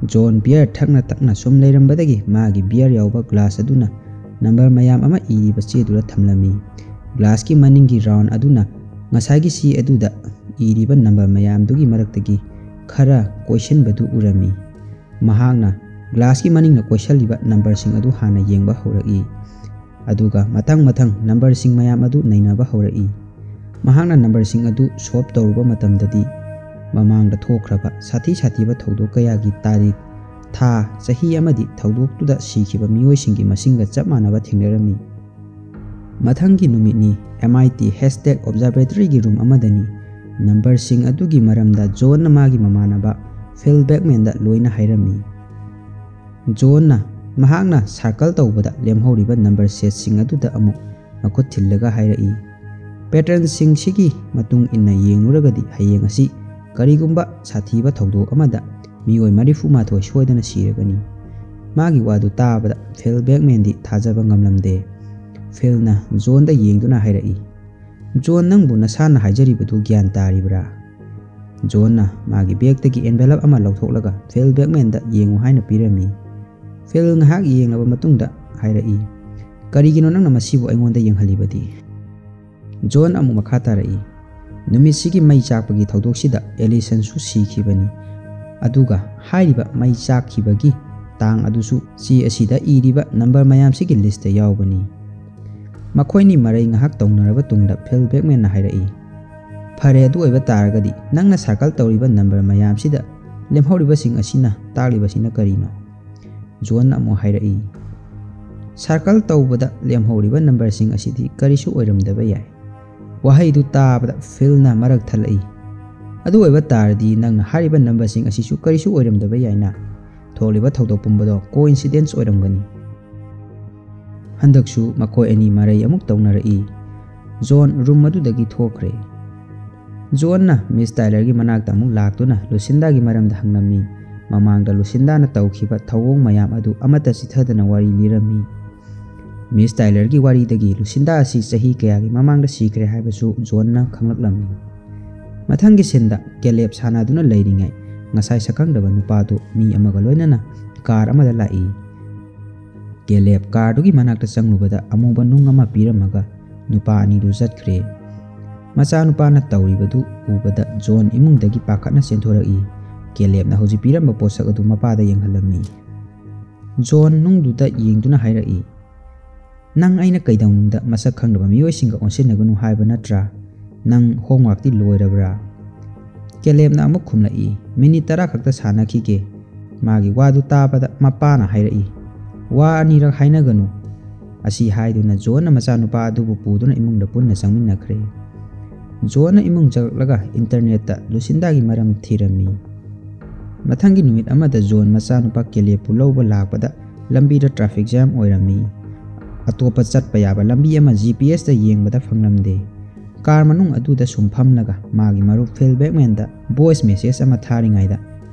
ꯖꯣꯟ ꯕꯤꯌꯔ ꯊꯛꯅ ꯊꯛꯅ ꯁꯨꯝ ꯂꯩꯔꯝꯕꯗꯒꯤ ꯃꯥꯒꯤ ꯕꯤꯌꯔ ꯌꯥꯎꯕ ꯒ꯭ꯂꯥꯁ ꯑꯗꯨꯅ ꯅꯝꯕꯔ ꯃꯌꯥꯝ ꯑꯃ ꯏꯔꯤꯕ ꯆꯦꯗꯨꯗ ꯊꯝꯂꯝꯃꯤ꯫ ꯒ꯭ꯂꯥꯁꯀꯤ ꯃꯅꯤꯡꯒꯤ ꯔꯥꯎꯟ ꯑꯗꯨꯅ ꯉꯁꯥꯏꯒꯤ ꯆꯦ ꯑꯗꯨꯗ ꯏꯔꯤꯕ ꯅꯝꯕꯔ ꯃꯌꯥꯝꯗꯨꯒꯤ ꯃꯔꯛꯇꯒꯤ ꯈꯔ ꯀꯣꯏꯁꯤꯟꯕꯗꯨ ꯎꯔꯝꯃꯤ꯫ ꯃꯍꯥꯛꯅ ꯒ꯭ꯂꯥꯁꯀꯤ ꯃꯅꯤꯡꯅ ꯀꯣꯏꯁꯤꯜꯂꯤꯕ ꯅꯝꯕꯔꯁꯤꯡ ꯑꯗꯨ ꯍꯥꯟꯅ ꯌꯦꯡꯕ ꯍꯧꯔꯛꯏ꯫ ꯑꯗꯨꯒ ꯃꯊꯪ ꯃꯊꯪ ꯅꯝꯕꯔꯁꯤꯡ ꯃꯌꯥꯝ ꯑꯗꯨ ꯅꯩꯅꯕ ꯍꯧꯔꯛꯏ꯫ ꯃꯍꯥꯛꯅ ꯅꯝꯕꯔꯁꯤꯡ ꯑꯗꯨ solve ꯇꯧꯔꯨꯕ ꯃꯇꯝꯗꯗꯤ ꯃꯃꯥꯡꯗ ꯊꯣꯛꯈ꯭ꯔꯕ ꯁꯥꯊꯤ ꯁꯥꯊꯤꯕ ꯊꯧꯗꯣꯛ ꯀꯌꯥꯒꯤ ꯇꯥꯔꯤꯛ ꯊꯥ, ꯆꯍꯤ ꯑꯃꯗꯤ ꯊꯧꯗꯣꯛꯇꯨꯗ ꯁꯤꯈꯤꯕ ꯃꯤꯑꯣꯏꯁꯤꯡꯒꯤ ꯃꯁꯤꯡꯒ ꯆꯞ ꯃꯥꯟꯅꯕ ꯊꯦꯡꯅꯔꯝꯃꯤ꯫ ꯃꯊꯪꯒꯤ ꯅꯨꯃꯤꯠꯅꯤ, ꯑꯦꯝ ꯑꯥꯏ ꯇꯤ ꯍꯦꯁꯇꯦꯛ ꯑꯣꯕꯖꯥꯔꯕꯦꯇꯔꯤꯒꯤ ꯔꯨꯝ ꯑꯃꯗꯅꯤ꯫ ꯅꯝꯕꯔꯁꯤꯡ ꯑꯗꯨꯒꯤ ꯃꯔꯝꯗ ꯖꯣꯟꯅ ꯃꯥꯒꯤ ꯃꯃꯥꯟꯅꯕ ꯐꯤꯜ ꯕꯦꯛꯃꯦꯟꯗ ꯂꯣꯏꯅ ꯍꯥꯏꯔꯝꯃꯤ꯫ ꯖꯣꯟꯅ ꯃꯍꯥꯛꯅ ꯁꯥꯔꯀꯜ ꯇꯧꯕꯗ ꯂꯦꯝꯍꯧꯔꯤꯕ ꯅꯝꯕꯔ ꯁꯦꯠꯁꯤꯡ ꯑꯗꯨꯗ ꯑꯃꯨꯛ ꯃꯈꯨꯠ ꯊꯤꯜꯂꯒ ꯍꯥꯏꯔꯛꯏ, "ꯄꯦꯇꯔꯟꯁꯤꯡꯁꯤꯒꯤ ꯃꯇꯨꯡ ꯏꯟꯅ ꯌꯦꯡꯂꯨꯔꯒꯗꯤ ꯍꯌꯦꯡ ꯑꯁꯤ ꯀꯔꯤꯒꯨꯝꯕ ꯁꯥꯊꯤꯕ ꯊꯧꯗꯣꯛ ꯑꯃꯗ ꯃꯤꯑꯣꯏ ꯃꯔꯤꯐꯨ ꯃꯥꯊꯣꯏ ꯁꯣꯏꯗꯅ ꯁꯤꯔꯒꯅꯤ꯫" ꯃꯥꯒꯤ ꯋꯥꯗꯨ ꯇꯥꯕꯗ ꯐꯤꯜ ꯕꯦꯛꯃꯦꯟꯗꯤ ꯊꯥꯖꯕ ꯉꯝꯂꯝꯗꯦ꯫ ꯐꯤꯜꯅ ꯖꯣꯟꯗ ꯌꯦꯡꯗꯨꯅ ꯍꯥꯏꯔꯛꯏ, "ꯖꯣꯟ, ꯅꯪꯕꯨ ꯅꯁꯥꯅ ꯍꯥꯏꯖꯔꯤꯕꯗꯨ ꯒ꯭ꯌꯥꯟ ꯇꯥꯔꯤꯕ꯭ꯔꯥ?" ꯖꯣꯟꯅ ꯃꯥꯒꯤ ꯕꯦꯒꯇꯒꯤ ꯑꯦꯟꯚꯦꯂꯞ ꯑꯃ ꯂꯧꯊꯣꯛꯂꯒ ꯐꯤꯜ ꯕꯦꯛꯃꯦꯟꯗ ꯌꯦꯡꯉꯨ ꯍꯥꯏꯅ ꯄꯤꯔꯝꯃꯤ꯫ ꯐꯤꯜ ꯉꯥꯏꯍꯥꯛ ꯌꯦꯡꯂꯕ ꯃꯇꯨꯡꯗ ꯍꯥꯏꯔꯛꯏ, "ꯀꯔꯤꯒꯤꯅꯣ ꯅꯪꯅ ꯃꯁꯤꯕꯨ ꯑꯩꯉꯣꯟꯗ ꯌꯦꯡꯍꯜꯂꯤꯕꯗꯤ?" ꯖꯣꯟ ꯑꯃꯨꯛ ꯃꯈꯥ ꯇꯥꯔꯛꯏ, "ꯅꯨꯃꯤꯠꯁꯤꯒꯤ ꯃꯩ ꯆꯥꯛꯄꯒꯤ ꯊꯧꯗꯣꯛꯁꯤꯗ ꯑꯦꯂꯤꯁꯟꯁꯨ ꯁꯤꯈꯤꯕꯅꯤ꯫ ꯑꯗꯨꯒ ꯍꯥꯏꯔꯤꯕ ꯃꯩ ꯆꯥꯛꯈꯤꯕꯒꯤ ꯇꯥꯡ ꯑꯗꯨꯁꯨ ꯆꯦ ꯑꯁꯤꯗ ꯏꯔꯤꯕ ꯅꯝꯕꯔ ꯃꯌꯥꯝꯁꯤꯒꯤ ꯂꯤꯁꯇ ꯌꯥꯎꯕꯅꯤ꯫" ꯃꯈꯣꯏꯅꯤ ꯃꯔꯩ ꯉꯥꯏꯍꯥꯛ ꯇꯧꯅꯔꯕ ꯇꯨꯡꯗ ꯐꯤꯜ ꯕꯦꯛꯃꯦꯟꯅ ꯍꯥꯏꯔꯛꯏ, "ꯐꯔꯦ, ꯑꯗꯨ ꯑꯣꯏꯕ ꯇꯥꯔꯒꯗꯤ ꯅꯪꯅ ꯁꯥꯔꯀꯜ ꯇꯧꯔꯤꯕ ꯅꯝꯕꯔ ꯃꯌꯥꯝꯁꯤꯗ ꯂꯦꯝꯍꯧꯔꯤꯕꯁꯤꯡ ꯑꯁꯤꯅ ꯇꯥꯛꯂꯤꯕꯁꯤꯅ ꯀꯔꯤꯅꯣ?" ꯖꯣꯟꯅ ꯑꯃꯨꯛ ꯍꯥꯏꯔꯛꯏ, "ꯁꯥꯔꯀꯜ ꯇꯧꯕꯗ ꯂꯦꯝꯍꯧꯔꯤꯕ ꯅꯝꯕꯔꯁꯤꯡ ꯑꯁꯤꯗꯤ ꯀꯔꯤꯁꯨ ꯑꯣꯏꯔꯝꯗꯕ ꯌꯥꯏ꯫" ꯋꯥꯍꯩꯗꯨ ꯇꯥꯕꯗ ꯐꯤꯜꯅ ꯃꯔꯛ ꯊꯠꯂꯛꯏ, "ꯑꯗꯨ ꯑꯣꯏꯕ ꯇꯥꯔꯗꯤ ꯅꯪꯅ ꯍꯥꯏꯔꯤꯕ ꯅꯝꯕꯔꯁꯤꯡ ꯑꯁꯤꯁꯨ ꯀꯔꯤꯁꯨ ꯑꯣꯏꯔꯝꯗꯕ ꯌꯥꯏꯅ? ꯊꯣꯛꯂꯤꯕ ꯊꯧꯗꯣꯛ ꯄꯨꯝꯕꯗꯣ ꯀꯣꯏꯟꯁꯤꯗꯦꯟꯁ ꯑꯣꯏꯔꯝꯒꯅꯤ꯫" ꯍꯟꯗꯛꯁꯨ ꯃꯈꯣꯏ ꯑꯅꯤ ꯃꯔꯩ ꯑꯃꯨꯛ ꯇꯧꯅꯔꯛꯏ꯫ ꯖꯣꯟ ꯔꯨꯝ ꯑꯗꯨꯗꯒꯤ ꯊꯣꯛꯈ꯭ꯔꯦ꯫ ꯖꯣꯟꯅ ꯃꯤꯁ ꯇꯥꯏꯂꯔꯒꯤ ꯃꯅꯥꯛꯇ ꯑꯃꯨꯛ ꯂꯥꯛꯇꯨꯅ ꯂꯨꯁꯤꯟꯗꯥꯒꯤ ꯃꯔꯝꯗ ꯍꯪꯂꯝꯃꯤ꯫ ꯃꯃꯥꯡꯗ ꯂꯨꯁꯤꯟꯗꯥꯅ ꯇꯧꯈꯤꯕ ꯊꯧꯑꯣꯡ ꯃꯌꯥꯝ ꯑꯗꯨ ꯑꯃꯠꯇ ꯆꯤꯊꯗꯅ ꯋꯥꯔꯤ ꯂꯤꯔꯝꯃꯤ꯫ ꯃꯤꯁ ꯇꯥꯏꯂꯔꯒꯤ ꯋꯥꯔꯤꯗꯒꯤ ꯂꯨꯁꯤꯟꯗꯥ ꯑꯁꯤ ꯆꯍꯤ ꯀꯌꯥꯒꯤ ꯃꯃꯥꯡꯗ ꯁꯤꯈ꯭ꯔꯦ ꯍꯥꯏꯕꯁꯨ ꯖꯣꯟꯅ ꯈꯪꯂꯛꯂꯝꯃꯤ꯫ ꯃꯊꯪꯒꯤ ꯁꯤꯟꯗ ꯀꯦꯂꯦꯕ ꯁꯥꯟꯅꯗꯨꯅ ꯂꯩꯔꯤꯉꯩ ꯉꯁꯥꯏ ꯁꯛꯈꯪꯗꯕ ꯅꯨꯄꯥꯗꯨ ꯃꯤ ꯑꯃꯒ ꯂꯣꯏꯅꯅ ꯀꯥꯔ ꯑꯃꯗ ꯂꯥꯛꯏ꯫ ꯀꯦꯂꯦꯕ ꯀꯥꯔꯗꯨꯒꯤ ꯃꯅꯥꯛꯇ ꯆꯪꯂꯨꯕꯗ ꯑꯃꯨꯕ ꯅꯨꯡ ꯑꯃ ꯄꯤꯔꯝꯃꯒ ꯅꯨꯄꯥ ꯑꯅꯤꯗꯨ ꯆꯠꯈ꯭ꯔꯦ꯫ ꯃꯆꯥꯅꯨꯄꯥꯅ ꯇꯧꯔꯤꯕꯗꯨ ꯎꯕꯗ ꯖꯣꯟ ꯏꯃꯨꯡꯗꯒꯤ ꯄꯥꯈꯠꯅ ꯆꯦꯟꯊꯣꯔꯛꯏ꯫ ꯀꯦꯂꯦꯕꯅ ꯍꯧꯖꯤꯛ ꯄꯤꯔꯝꯕ ꯄꯣꯠꯁꯛ ꯑꯗꯨ ꯃꯄꯥꯗ ꯌꯦꯡꯍꯜꯂꯝꯃꯤ꯫ ꯖꯣꯟ ꯅꯨꯡꯗꯨꯗ ꯌꯦꯡꯗꯨꯅ ꯍꯥꯏꯔꯛꯏ, "ꯅꯪ ꯑꯩꯅ ꯀꯩꯗꯧꯅꯨꯡꯗ ꯃꯁꯛ ꯈꯪꯗꯕ ꯃꯤꯑꯣꯏꯁꯤꯡꯒ ꯑꯣꯟꯁꯤꯟꯅꯒꯅꯨ ꯍꯥꯏꯕ ꯅꯠꯇ꯭ꯔꯥ? ꯅꯪ ꯍꯣꯝꯋꯥꯔꯛꯇꯤ ꯂꯣꯏꯔꯕ꯭ꯔꯥ?" ꯀꯦꯂꯦꯕꯅ ꯑꯃꯨꯛ ꯈꯨꯝꯂꯛꯏ, "ꯃꯤꯅꯤꯠ ꯇꯔꯥ ꯈꯛꯇ ꯁꯥꯟꯅꯈꯤꯒꯦ꯫ ꯃꯥꯒꯤ ꯋꯥꯗꯨ ꯇꯥꯕꯗ ꯃꯄꯥꯅ ꯍꯥꯏꯔꯛꯏ, "ꯋꯥ ꯑꯅꯤꯔꯛ ꯍꯥꯏꯅꯒꯅꯨ"꯫ ꯑꯁꯤ ꯍꯥꯏꯗꯨꯅ ꯖꯣꯟꯅ ꯃꯆꯥꯅꯨꯄꯥ ꯑꯗꯨꯕꯨ ꯄꯨꯗꯨꯅ ꯏꯃꯨꯡꯗ ꯄꯨꯟꯅ ꯆꯪꯃꯤꯟꯅꯈ꯭ꯔꯦ꯫ ꯖꯣꯟꯅ ꯏꯃꯨꯡ ꯆꯪꯂꯛꯂꯒ ꯏꯟꯇꯔꯅꯦꯠꯇ ꯂꯨꯁꯤꯟꯗꯥꯒꯤ ꯃꯔꯝ ꯊꯤꯔꯝꯃꯤ꯫ ꯃꯊꯪꯒꯤ ꯅꯨꯃꯤꯠ ꯑꯃꯗ ꯖꯣꯟ ꯃꯆꯥꯅꯨꯄꯥ ꯀꯦꯂꯦꯞꯄꯨ ꯂꯧꯕ ꯂꯥꯛꯄꯗ ꯂꯝꯕꯤꯗ ꯇ꯭ꯔꯥꯐꯤꯛ ꯖꯥꯝ ꯑꯣꯏꯔꯝꯃꯤ꯫ ꯑꯇꯣꯞꯄ ꯆꯠꯄ ꯌꯥꯕ ꯂꯝꯕꯤ ꯑꯃ ꯖꯤ ꯄꯤ ꯑꯦꯁꯇ ꯌꯦꯡꯕꯗ ꯐꯪꯂꯝꯗꯦ꯫ ꯀꯥꯔ ꯃꯅꯨꯡ ꯑꯗꯨꯗ ꯁꯨꯝ ꯐꯝꯂꯒ ꯃꯥꯒꯤ ꯃꯔꯨꯞ ꯐꯤꯜ ꯕꯦꯛꯃꯦꯟꯗ ꯚꯣꯏꯁ ꯃꯦꯁꯦꯖ ꯑꯃ ꯊꯥꯔꯤꯉꯩꯗ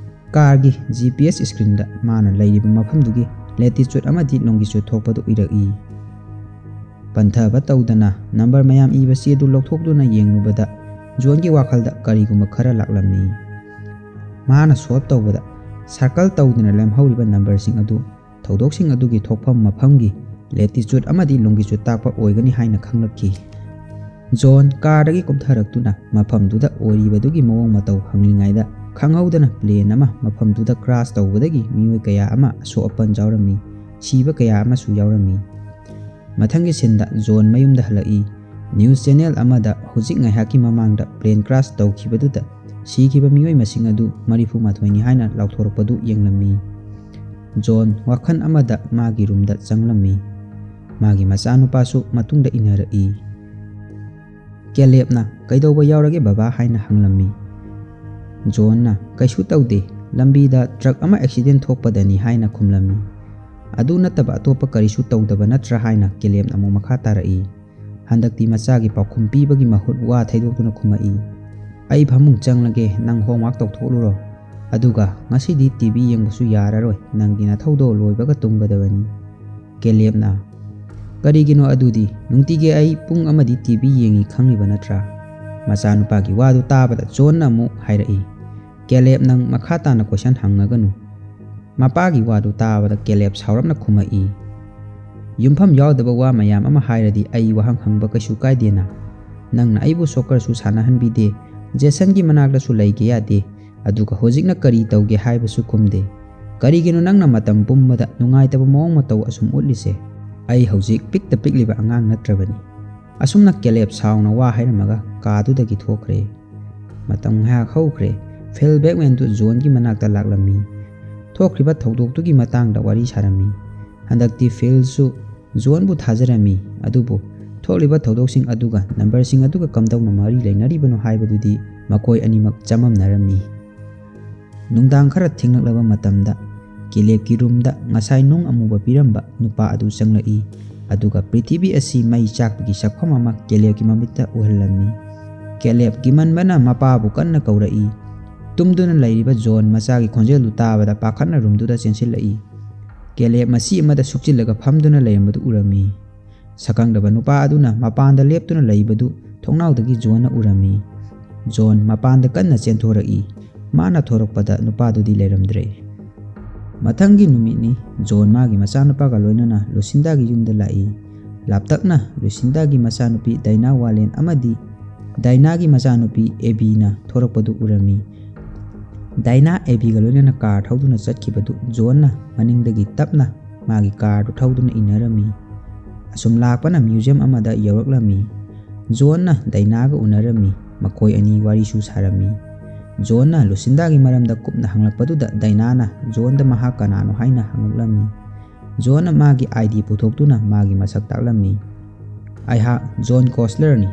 ꯀꯥꯔꯒꯤ ꯖꯤ ꯄꯤ ꯑꯦꯁ ꯁ꯭ꯀ꯭ꯔꯤꯟꯗ ꯃꯥꯅ ꯂꯩꯔꯤꯕ ꯃꯐꯝꯗꯨꯒꯤ ꯂꯦꯇꯤꯆꯨꯠ ꯑꯃꯗꯤ ꯂꯣꯡꯒꯤꯆꯨꯠ ꯊꯣꯛꯄꯗꯨ ꯎꯔꯛꯏ꯫ ꯄꯟꯊꯕ ꯇꯧꯗꯅ ꯅꯝꯕꯔ ꯃꯌꯥꯝ ꯏꯕ ꯆꯦꯗꯨ ꯂꯧꯊꯣꯛꯇꯨꯅ ꯌꯦꯡꯂꯨꯕꯗ ꯖꯣꯟꯒꯤ ꯋꯥꯈꯜꯗ ꯀꯔꯤꯒꯨꯝꯕ ꯈꯔ ꯂꯥꯛꯂꯝꯃꯤ꯫ ꯃꯍꯥꯛꯅ ꯁꯣꯜꯕ ꯇꯧꯕꯗ ꯁꯔꯀꯜ ꯇꯧꯗꯨꯅ ꯂꯦꯝꯍꯧꯔꯤꯕ ꯅꯝꯕꯔꯁꯤꯡ ꯑꯗꯨ ꯊꯧꯗꯣꯛꯁꯤꯡ ꯑꯗꯨꯒꯤ ꯊꯣꯛꯐꯝ ꯃꯐꯝꯒꯤ ꯂꯦꯇꯤꯆꯨꯠ ꯑꯃꯗꯤ ꯂꯣꯡꯒꯤꯆꯨꯠ ꯇꯥꯛꯄ ꯑꯣꯏꯒꯅꯤ ꯍꯥꯏꯅ ꯈꯪꯂꯛꯈꯤ꯫ ꯖꯣꯟ ꯀꯥꯔꯗꯒꯤ ꯀꯨꯝꯊꯔꯛꯇꯨꯅ ꯃꯐꯝꯗꯨꯗ ꯑꯣꯏꯔꯤꯕꯗꯨꯒꯤ ꯃꯑꯣꯡ ꯃꯇꯧ ꯍꯪꯂꯤꯉꯩꯗ ꯈꯪꯍꯧꯗꯅ ꯄ꯭ꯂꯦꯟ ꯑꯃ ꯃꯐꯝꯗꯨꯗ ꯀ꯭ꯔꯥꯁ ꯇꯧꯕꯗꯒꯤ ꯃꯤꯑꯣꯏ ꯀꯌꯥ ꯑꯃ ꯑꯁꯣꯛ ꯑꯄꯟ ꯌꯥꯎꯔꯝꯃꯤ, ꯁꯤꯕ ꯀꯌꯥ ꯑꯃꯁꯨ ꯌꯥꯎꯔꯝꯃꯤ꯫ ꯃꯊꯪꯒꯤ ꯁꯤꯟꯗ ꯖꯣꯟ ꯃꯌꯨꯝꯗ ꯍꯜꯂꯛꯏ꯫ ꯅ꯭ꯌꯨꯁ ꯆꯦꯅꯦꯜ ꯑꯃꯗ ꯍꯧꯖꯤꯛ ꯉꯥꯏꯍꯥꯛꯀꯤ ꯃꯃꯥꯡꯗ ꯄ꯭ꯂꯦꯟ ꯀ꯭ꯔꯥꯁ ꯇꯧꯈꯤꯕꯗꯨꯗ ꯁꯤꯈꯤꯕ ꯃꯤꯑꯣꯏ ꯃꯁꯤꯡ ꯑꯗꯨ ꯃꯔꯤꯐꯨ ꯃꯥꯊꯣꯏꯅꯤ ꯍꯥꯏꯅ ꯂꯥꯎꯊꯣꯔꯛꯄꯗꯨ ꯌꯦꯡꯂꯝꯃꯤ꯫ ꯖꯣꯟ ꯋꯥꯈꯜ ꯑꯃꯗ ꯃꯥꯒꯤ ꯔꯨꯝꯗ ꯆꯪꯂꯝꯃꯤ꯫ ꯃꯥꯒꯤ ꯃꯆꯥꯅꯨꯄꯥꯁꯨ ꯃꯇꯨꯡꯗ ꯏꯟꯅꯔꯛꯏ꯫ ꯀꯦꯂꯦꯞꯅ "ꯀꯩꯗꯧꯕ ꯌꯥꯎꯔꯒꯦ ꯕꯕꯥ?" ꯍꯥꯏꯅ ꯍꯪꯂꯝꯃꯤ꯫ ꯖꯣꯟꯅ "ꯀꯩꯁꯨ ꯇꯧꯗꯦ, ꯂꯝꯕꯤꯗ ꯇ꯭ꯔꯛ ꯑꯃ ꯑꯦꯛꯁꯤꯗꯦꯟ ꯊꯣꯛꯄꯗꯅꯤ" ꯍꯥꯏꯅ ꯈꯨꯝꯂꯝꯃꯤ꯫ "ꯑꯗꯨ ꯅꯠꯇꯕ ꯑꯇꯣꯞꯄ ꯀꯔꯤꯁꯨ ꯇꯧꯗꯕ ꯅꯠꯇ꯭ꯔꯥ?" ꯍꯥꯏꯅ ꯀꯦꯂꯦꯞꯅ ꯑꯃꯨꯛ ꯃꯈꯥ ꯇꯥꯔꯛꯏ꯫ ꯍꯟꯗꯛꯇꯤ ꯃꯆꯥꯒꯤ ꯄꯥꯎꯈꯨꯝ ꯄꯤꯕꯒꯤ ꯃꯍꯨꯠ ꯋꯥ ꯊꯩꯗꯣꯛꯇꯨꯅ ꯈꯨꯝꯃꯛꯏ, "ꯑꯩ ꯐꯃꯨꯡ ꯆꯪꯂꯒꯦ, ꯅꯪ ꯍꯣꯝꯋꯥꯔꯛ ꯇꯧꯊꯣꯛꯂꯨꯔꯣ꯫ ꯑꯗꯨꯒ ꯉꯁꯤꯗꯤ ꯇꯤ ꯚꯤ ꯌꯦꯡꯕꯁꯨ ꯌꯥꯔꯔꯣꯏ, ꯅꯪꯒꯤ ꯅꯊꯧꯗꯣ ꯂꯣꯏꯕꯒ ꯇꯨꯝꯒꯗꯕꯅꯤ"꯫ ꯀꯦꯂꯦꯞꯅ, "ꯀꯔꯤꯒꯤꯅꯣ ꯑꯗꯨꯗꯤ? ꯅꯨꯡꯇꯤꯒꯤ ꯑꯩ ꯄꯨꯡ ꯑꯃꯗꯤ ꯇꯤ ꯚꯤ ꯌꯦꯡꯉꯤ ꯈꯪꯂꯤꯕ ꯅꯠꯇ꯭ꯔꯥ?" ꯃꯆꯥꯅꯨꯄꯥꯒꯤ ꯋꯥꯗꯨ ꯇꯥꯕꯗ ꯖꯣꯟꯅ ꯑꯃꯨꯛ ꯍꯥꯏꯔꯛꯏ, "ꯀꯦꯂꯦꯞ, ꯅꯪ ꯃꯈꯥ ꯇꯥꯅ ꯀꯣꯏꯁꯟ ꯍꯪꯉꯒꯅꯨ"꯫ ꯃꯄꯥꯒꯤ ꯋꯥꯗꯨ ꯇꯥꯕꯗ ꯀꯦꯂꯦꯞ ꯁꯥꯎꯔꯞꯅ ꯈꯨꯝꯃꯛꯏ, "ꯌꯨꯝꯐꯝ ꯌꯥꯎꯗꯕ ꯋꯥ ꯃꯌꯥꯝ ꯑꯃ ꯍꯥꯏꯔꯗꯤ ꯑꯩ ꯋꯥꯍꯪ ꯍꯪꯕ ꯀꯩꯁꯨ ꯀꯥꯏꯗꯦꯅ꯫ ꯅꯪꯅ ꯑꯩꯕꯨ ꯁꯣꯀꯔꯁꯨ ꯁꯥꯟꯅꯍꯟꯕꯤꯗꯦ, ꯖꯦꯁꯟꯒꯤ ꯃꯅꯥꯛꯇꯁꯨ ꯂꯩꯒꯦ ꯌꯥꯗꯦ, ꯑꯗꯨꯒ ꯍꯧꯖꯤꯛꯅ ꯀꯔꯤ ꯇꯧꯒꯦ ꯍꯥꯏꯕꯁꯨ ꯈꯨꯝꯗꯦ꯫ ꯀꯔꯤꯒꯤꯅꯣ ꯅꯪꯅ ꯃꯇꯝ ꯄꯨꯝꯕꯗ ꯅꯨꯡꯉꯥꯏꯇꯕ ꯃꯑꯣꯡ ꯃꯇꯧ ꯑꯁꯨꯝ ꯎꯠꯂꯤꯁꯦ? ꯑꯩ ꯍꯧꯖꯤꯛ ꯄꯤꯛꯇ ꯄꯤꯛꯂꯤꯕ ꯑꯉꯥꯡ ꯅꯠꯇ꯭ꯔꯕꯅꯤ"꯫ ꯑꯁꯨꯝꯅ ꯀꯦꯂꯦꯞ ꯁꯥꯎꯅ ꯋꯥ ꯍꯥꯏꯔꯝꯃꯒ ꯀꯥꯗꯨꯗꯒꯤ ꯊꯣꯛꯈ꯭ꯔꯦ꯫ ꯃꯇꯝ ꯉꯥꯏꯍꯥꯛ ꯍꯧꯈ꯭ꯔꯦ꯫ ꯐꯤꯜ ꯕꯦꯛꯃꯦꯟꯗꯨ ꯖꯣꯟꯒꯤ ꯃꯅꯥꯛꯇ ꯂꯥꯛꯂꯝꯃꯤ꯫ ꯊꯣꯛꯈ꯭ꯔꯤꯕ ꯊꯧꯗꯣꯛꯇꯨꯒꯤ ꯃꯇꯥꯡꯗ ꯋꯥꯔꯤ ꯁꯥꯔꯝꯃꯤ꯫ ꯍꯟꯗꯛꯇꯤ ꯐꯤꯜꯁꯨ ꯖꯣꯟꯕꯨ ꯊꯥꯖꯔꯝꯃꯤ, ꯑꯗꯨꯕꯨ ꯊꯣꯛꯂꯤꯕ ꯊꯧꯗꯣꯛꯁꯤꯡ ꯑꯗꯨꯒ ꯅꯝꯕꯔꯁꯤꯡ ꯑꯗꯨꯒ ꯀꯝꯗꯧꯅ ꯃꯔꯤ ꯂꯩꯅꯔꯤꯕꯅꯣ ꯍꯥꯏꯕꯗꯨꯗꯤ ꯃꯈꯣꯏ ꯑꯅꯤꯃꯛ ꯆꯃꯝꯅꯔꯝꯃꯤ꯫ ꯅꯨꯡꯗꯥꯡ ꯈꯔ ꯊꯦꯡꯂꯛꯂꯕ ꯃꯇꯝꯗ ꯀꯦꯂꯦꯕꯀꯤ ꯔꯨꯝꯗ ꯉꯁꯥꯏ ꯅꯨꯡ ꯑꯃꯨꯕ ꯄꯤꯔꯝꯕ ꯅꯨꯄꯥ ꯑꯗꯨ ꯆꯪꯂꯛꯏ, ꯑꯗꯨꯒ ꯄ꯭ꯔꯤꯊꯤꯕꯤ ꯑꯁꯤ ꯃꯩ ꯆꯥꯛꯄꯒꯤ ꯁꯛꯐꯝ ꯑꯃ ꯀꯦꯂꯦꯕꯀꯤ ꯃꯃꯤꯠꯇ ꯎꯍꯜꯂꯝꯃꯤ꯫ ꯀꯦꯂꯦꯕ ꯀꯤꯃꯟꯕꯅ ꯃꯄꯥꯕꯨ ꯀꯟꯅ ꯀꯧꯔꯛꯏ꯫ ꯇꯨꯝꯗꯨꯅ ꯂꯩꯔꯤꯕ ꯖꯣꯟ ꯃꯆꯥꯒꯤ ꯈꯣꯟꯖꯦꯜꯗꯨ ꯇꯥꯕꯗ ꯄꯥꯈꯠꯅ ꯔꯨꯝꯗꯨꯗ ꯆꯦꯟꯁꯤꯜꯂꯛꯏ꯫ ꯀꯦꯂꯦꯕ ꯃꯁꯤ ꯑꯃꯗ ꯁꯨꯞꯆꯤꯜꯂꯒ ꯐꯝꯗꯨꯅ ꯂꯩꯔꯝꯕꯗꯨ ꯎꯔꯝꯃꯤ꯫ ꯁꯛꯈꯪꯗꯕ ꯅꯨꯄꯥ ꯑꯗꯨꯅ ꯃꯄꯥꯟꯗ ꯂꯦꯞꯇꯨꯅ ꯂꯩꯕꯗꯨ ꯊꯣꯡꯅꯥꯎꯗꯒꯤ ꯖꯣꯟꯅ ꯎꯔꯝꯃꯤ꯫ ꯖꯣꯟ ꯃꯄꯥꯟꯗ ꯀꯟꯅ ꯆꯦꯟꯊꯣꯔꯛꯏ꯫ ꯃꯥꯅ ꯊꯣꯔꯛꯄꯗ ꯅꯨꯄꯥꯗꯨꯗꯤ ꯂꯩꯔꯝꯗ꯭ꯔꯦ꯫ ꯃꯊꯪꯒꯤ ꯅꯨꯃꯤꯠꯅꯤ, ꯖꯣꯟ ꯃꯥꯒꯤ ꯃꯆꯥꯅꯨꯄꯥꯒ ꯂꯣꯏꯅꯅ ꯂꯨꯁꯤꯟꯗꯥꯒꯤ ꯌꯨꯝꯗ ꯂꯥꯛꯏ꯫ ꯂꯥꯞꯇꯛꯅ ꯂꯨꯁꯤꯟꯗꯥꯒꯤ ꯃꯆꯥꯅꯨꯄꯤ ꯗꯥꯏꯅꯥ ꯋꯥꯂꯦꯟ ꯑꯃꯗꯤ ꯗꯥꯏꯅꯥꯒꯤ ꯃꯆꯥꯅꯨꯄꯤ ꯑꯦꯕꯤꯅ ꯊꯣꯔꯛꯄꯗꯨ ꯎꯔꯝꯃꯤ꯫ ꯗꯥꯏꯅꯥ ꯑꯦꯕꯤꯒ ꯂꯣꯏꯅꯅ ꯀꯥꯔ ꯊꯧꯗꯨꯅ ꯆꯠꯈꯤꯕꯗꯨ ꯖꯣꯟꯅ ꯃꯅꯤꯡꯗꯒꯤ ꯇꯞꯅ ꯃꯥꯒꯤ ꯀꯥꯔꯗꯨ ꯊꯧꯗꯨꯅ ꯏꯟꯅꯔꯝꯃꯤ꯫ ꯑꯁꯨꯝ ꯂꯥꯛꯄꯅ ꯃ꯭ꯌꯨꯖꯤꯌꯝ ꯑꯃꯗ ꯌꯧꯔꯛꯂꯝꯃꯤ꯫ ꯖꯣꯟꯅ ꯗꯥꯏꯅꯥꯒ ꯎꯅꯔꯝꯃꯤ꯫ ꯃꯈꯣꯏ ꯑꯅꯤ ꯋꯥꯔꯤꯁꯨ ꯁꯥꯔꯝꯃꯤ꯫ ꯖꯣꯟꯅ ꯂꯨꯁꯤꯟꯗꯥꯒꯤ ꯃꯔꯝꯗ ꯀꯨꯞꯅ ꯍꯪꯂꯛꯄꯗꯨꯗ ꯗꯥꯏꯅꯥꯅ ꯖꯣꯟꯗ ꯃꯍꯥꯛ ꯀꯅꯥꯅꯣ ꯍꯥꯏꯅ ꯍꯪꯂꯛꯂꯝꯃꯤ꯫ ꯖꯣꯟꯅ ꯃꯥꯒꯤ ꯑꯥꯏ ꯗꯤ ꯄꯨꯊꯣꯛꯇꯨꯅ ꯃꯥꯒꯤ ꯃꯁꯛ ꯇꯥꯛꯂꯝꯃꯤ꯫ "ꯑꯩꯍꯥꯛ ꯖꯣꯟ ꯀꯣꯁꯂꯔꯅꯤ,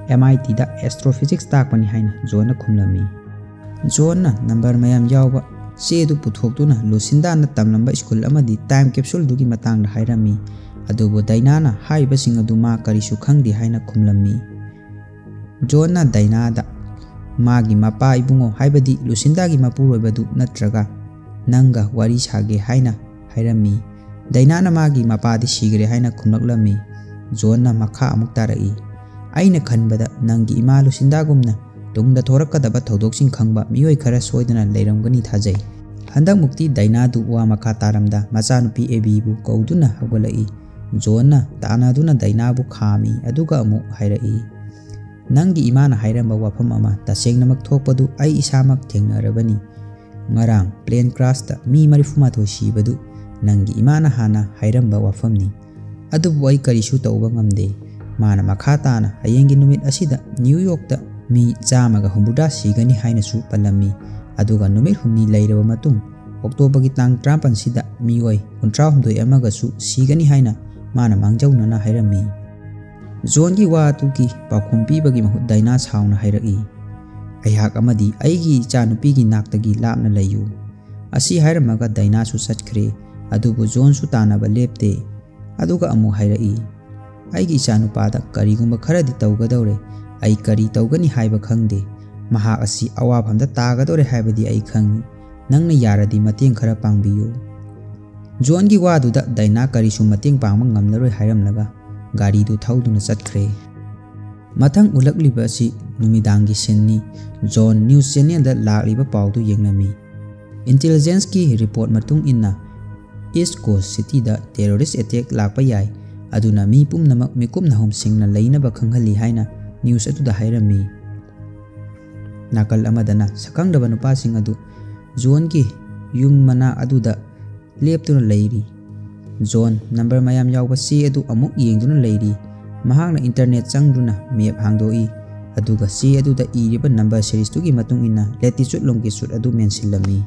ꯑꯦꯝ ꯑꯥꯏ ꯇꯤꯗ ꯑꯦꯁꯇ꯭ꯔꯣꯐꯤꯖꯤꯛꯁ ꯇꯥꯛꯄꯅꯤ" ꯍꯥꯏꯅ ꯖꯣꯟꯅ ꯈꯨꯝꯂꯝꯃꯤ꯫ ꯖꯣꯟꯅ ꯅꯝꯕꯔ ꯃꯌꯥꯝ ꯌꯥꯎꯕ ꯆꯦꯗꯨ ꯄꯨꯊꯣꯛꯇꯨꯅ ꯂꯨꯁꯤꯟꯗꯥꯅ ꯇꯝꯂꯝꯕ ꯁ꯭ꯀꯨꯜ ꯑꯃꯗꯤ ꯇꯥꯏꯝ ꯀꯦꯞꯁꯨꯜꯗꯨꯒꯤ ꯃꯇꯥꯡꯗ ꯍꯥꯏꯔꯝꯃꯤ꯫ ꯑꯗꯨꯕꯨ ꯗꯥꯏꯅꯥꯅ ꯍꯥꯏꯔꯤꯕꯁꯤꯡ ꯑꯗꯨ ꯃꯥ ꯀꯔꯤꯁꯨ ꯈꯪꯗꯦ ꯍꯥꯏꯅ ꯈꯨꯝꯂꯝꯃꯤ꯫ ꯖꯣꯟꯅ ꯗꯥꯏꯅꯥꯗ ꯃꯥꯒꯤ ꯃꯄꯥ ꯏꯕꯨꯡꯉꯣ, ꯍꯥꯏꯕꯗꯤ ꯂꯨꯁꯤꯟꯗꯥꯒꯤ ꯃꯄꯨꯔꯣꯏꯕꯗꯨ ꯅꯠꯇ꯭ꯔꯒ ꯅꯪꯒ ꯋꯥꯔꯤ ꯁꯥꯒꯦ ꯍꯥꯏꯅ ꯍꯥꯏꯔꯝꯃꯤ꯫ ꯗꯥꯏꯅꯥꯅ ꯃꯥꯒꯤ ꯃꯄꯥꯗꯤ ꯁꯤꯈ꯭ꯔꯦ ꯍꯥꯏꯅ ꯈꯨꯝꯂꯛꯂꯝꯃꯤ꯫ ꯖꯣꯟꯅ ꯃꯈꯥ ꯑꯃꯨꯛ ꯇꯥꯔꯛꯏ, "ꯑꯩꯅ ꯈꯟꯕꯗ ꯅꯪꯒꯤ ꯏꯃꯥ ꯂꯨꯁꯤꯟꯗꯥꯒꯨꯝꯅ ꯇꯨꯡꯗ ꯊꯣꯔꯛꯀꯗꯕ ꯊꯧꯗꯣꯛꯁꯤꯡ ꯈꯪꯕ ꯃꯤꯑꯣꯏ ꯈꯔ ꯁꯣꯏꯗꯅ ꯂꯩꯔꯝꯒꯅꯤ ꯊꯥꯖꯩ"꯫ ꯍꯟꯗꯛꯃꯨꯛꯇꯤ ꯗꯥꯏꯅꯥꯗꯨ ꯋꯥ ꯃꯈꯥ ꯇꯥꯔꯝꯗ ꯃꯆꯥꯅꯨꯄꯤ ꯑꯦꯕꯤꯕꯨ ꯀꯧꯗꯨꯅ ꯍꯧꯒꯠꯂꯛꯏ꯫ ꯖꯣꯟꯅ ꯇꯥꯟꯅꯗꯨꯅ ꯗꯥꯏꯅꯥꯕꯨ ꯈꯥꯝꯃꯤ, ꯑꯗꯨꯒ ꯑꯃꯨꯛ ꯍꯥꯏꯔꯛꯏ, "ꯅꯪꯒꯤ ꯏꯃꯥꯅ ꯍꯥꯏꯔꯝꯕ ꯋꯥꯐꯝ ꯑꯃ ꯇꯁꯦꯡꯅꯃꯛ ꯊꯣꯛꯄꯗꯨ ꯑꯩ ꯏꯁꯥꯃꯛ ꯊꯦꯡꯅꯔꯕꯅꯤ꯫ ꯉꯔꯥꯡ ꯄ꯭ꯂꯦꯟ ꯀ꯭ꯔꯥꯁꯇ ꯃꯤ ꯃꯔꯤꯐꯨ ꯃꯥꯊꯣꯏ ꯁꯤꯕꯗꯨ ꯅꯪꯒꯤ ꯏꯃꯥꯅ ꯍꯥꯟꯅ ꯍꯥꯏꯔꯝꯕ ꯋꯥꯐꯝꯅꯤ꯫ ꯑꯗꯨꯕꯨ ꯑꯩ ꯀꯔꯤꯁꯨ ꯇꯧꯕ ꯉꯝꯗꯦ"꯫ ꯃꯥꯅ ꯃꯈꯥ ꯇꯥꯅ ꯍꯌꯦꯡꯒꯤ ꯅꯨꯃꯤꯠ ꯑꯁꯤꯗ ꯅ꯭ꯌꯨ ꯌꯣꯔꯛꯇ ꯃꯤ ꯆꯥꯝꯃꯒ ꯍꯨꯝꯐꯨꯇꯔꯥ ꯁꯤꯒꯅꯤ ꯍꯥꯏꯅꯁꯨ ꯄꯜꯂꯝꯃꯤ꯫ ꯑꯗꯨꯒ ꯅꯨꯃꯤꯠ ꯍꯨꯝꯅꯤ ꯂꯩꯔꯕ ꯃꯇꯨꯡ ꯑꯣꯛꯇꯣꯕꯔꯒꯤ ꯇꯥꯡ ꯇꯔꯥꯃꯥꯄꯟꯁꯤꯗ ꯃꯤꯑꯣꯏ ꯀꯨꯟꯊ꯭ꯔꯥꯍꯨꯝꯗꯣꯏ ꯑꯃꯒꯁꯨ ꯁꯤꯒꯅꯤ ꯍꯥꯏꯅ ꯃꯥꯅ ꯃꯥꯡꯖꯧꯅꯅ ꯍꯥꯏꯔꯝꯃꯤ꯫ ꯖꯣꯟꯒꯤ ꯋꯥ ꯑꯗꯨꯒꯤ ꯄꯥꯎꯈꯨꯝ ꯄꯤꯕꯒꯤ ꯃꯍꯨꯠ ꯗꯥꯏꯅꯥ ꯁꯥꯎꯅ ꯍꯥꯏꯔꯛꯏ, "ꯑꯩꯍꯥꯛ ꯑꯃꯗꯤ ꯑꯩꯒꯤ ꯏꯆꯥꯅꯨꯄꯤꯒꯤ ꯅꯥꯛꯇꯒꯤ ꯂꯥꯞꯅ ꯂꯩꯌꯨ"꯫ ꯑꯁꯤ ꯍꯥꯏꯔꯝꯃꯒ ꯗꯥꯏꯅꯥꯁꯨ ꯆꯠꯈ꯭ꯔꯦ꯫ ꯑꯗꯨꯕꯨ ꯖꯣꯟꯁꯨ ꯇꯥꯟꯅꯕ ꯂꯦꯞꯇꯦ꯫ ꯑꯗꯨꯒ ꯑꯃꯨꯛ ꯍꯥꯏꯔꯛꯏ, "ꯑꯩꯒꯤ ꯏꯆꯥꯅꯨꯄꯥꯗ ꯀꯔꯤꯒꯨꯝꯕ ꯈꯔꯗꯤ ꯇꯧꯒꯗꯧꯔꯦ꯫ ꯑꯩ ꯀꯔꯤ ꯇꯧꯒꯅꯤ ꯍꯥꯏꯕ ꯈꯪꯗꯦ꯫ ꯃꯍꯥꯛ ꯑꯁꯤ ꯑꯋꯥꯐꯝꯗ ꯇꯥꯒꯗꯧꯔꯦ ꯍꯥꯏꯕꯗꯤ ꯑꯩ ꯈꯪꯏ꯫ ꯅꯪꯅ ꯌꯥꯔꯗꯤ ꯃꯇꯦꯡ ꯈꯔ ꯄꯥꯡꯕꯤꯌꯨ"꯫ ꯖꯣꯟꯒꯤ ꯋꯥꯗꯨꯗ ꯗꯥꯏꯅꯥ ꯀꯔꯤꯁꯨ ꯃꯇꯦꯡ ꯄꯥꯡꯕ ꯉꯝꯂꯔꯣꯏ ꯍꯥꯏꯔꯝꯂꯒ ꯒꯥꯔꯤꯗꯨ ꯊꯧꯗꯨꯅ ꯆꯠꯈ꯭ꯔꯦ꯫ ꯃꯊꯪ ꯎꯠꯂꯛꯂꯤꯕ ꯑꯁꯤ ꯅꯨꯃꯤꯗꯥꯡꯒꯤ ꯁꯤꯟꯅꯤ꯫ ꯖꯣꯟ ꯅ꯭ꯌꯨꯁ ꯆꯦꯅꯦꯜꯗ ꯂꯥꯛꯂꯤꯕ ꯄꯥꯎꯗꯨ ꯌꯦꯡꯂꯝꯃꯤ꯫ ꯏꯟꯇꯦꯂꯤꯖꯦꯟꯁꯀꯤ ꯔꯤꯄꯣꯔꯠ ꯃꯇꯨꯡ ꯏꯟꯅ, ꯏꯁ ꯀꯣꯁ ꯁꯤꯇꯤꯗ ꯇꯦꯔꯣꯔꯤꯁ ꯑꯦꯇꯦꯛ ꯂꯥꯛꯄ ꯌꯥꯏ, ꯑꯗꯨꯅ ꯃꯤ ꯄꯨꯝꯅꯃꯛ ꯃꯤꯀꯨꯞ ꯅꯥꯍꯨꯝꯁꯤꯡꯅ ꯂꯩꯅꯕ ꯈꯪꯍꯜꯂꯤ ꯍꯥꯏꯅ ꯅ꯭ꯌꯨꯁ ꯑꯗꯨꯗ ꯍꯥꯏꯔꯝꯃꯤ꯫ ꯅꯥꯀꯜ ꯑꯃꯗꯅ ꯁꯛꯈꯪꯗꯕ ꯅꯨꯄꯥꯁꯤꯡ ꯑꯗꯨ ꯖꯣꯟꯒꯤ ꯌꯨꯝ ꯃꯅꯥꯛ ꯑꯗꯨꯗ ꯂꯦꯞꯇꯨꯅ ꯂꯩꯔꯤ꯫ ꯖꯣꯟ ꯅꯝꯕꯔ ꯃꯌꯥꯝ ꯌꯥꯎꯕ ꯆꯦ ꯑꯗꯨ ꯑꯃꯨꯛ ꯌꯦꯡꯗꯨꯅ ꯂꯩꯔꯤ꯫ ꯃꯍꯥꯛꯅ ꯏꯟꯇꯔꯅꯦꯠ ꯆꯪꯗꯨꯅ ꯃꯦꯞ ꯍꯥꯡꯗꯣꯛꯏ, ꯑꯗꯨꯒ ꯆꯦ ꯑꯗꯨꯗ ꯏꯔꯤꯕ ꯅꯝꯕꯔ ꯁꯤꯔꯤꯁꯇꯨꯒꯤ ꯃꯇꯨꯡ ꯏꯟꯅ ꯂꯦꯇꯤꯆꯨꯠ ꯂꯣꯡꯒꯤꯆꯨꯠ ꯑꯗꯨ ꯃꯦꯟꯁꯤꯜꯂꯝꯃꯤ꯫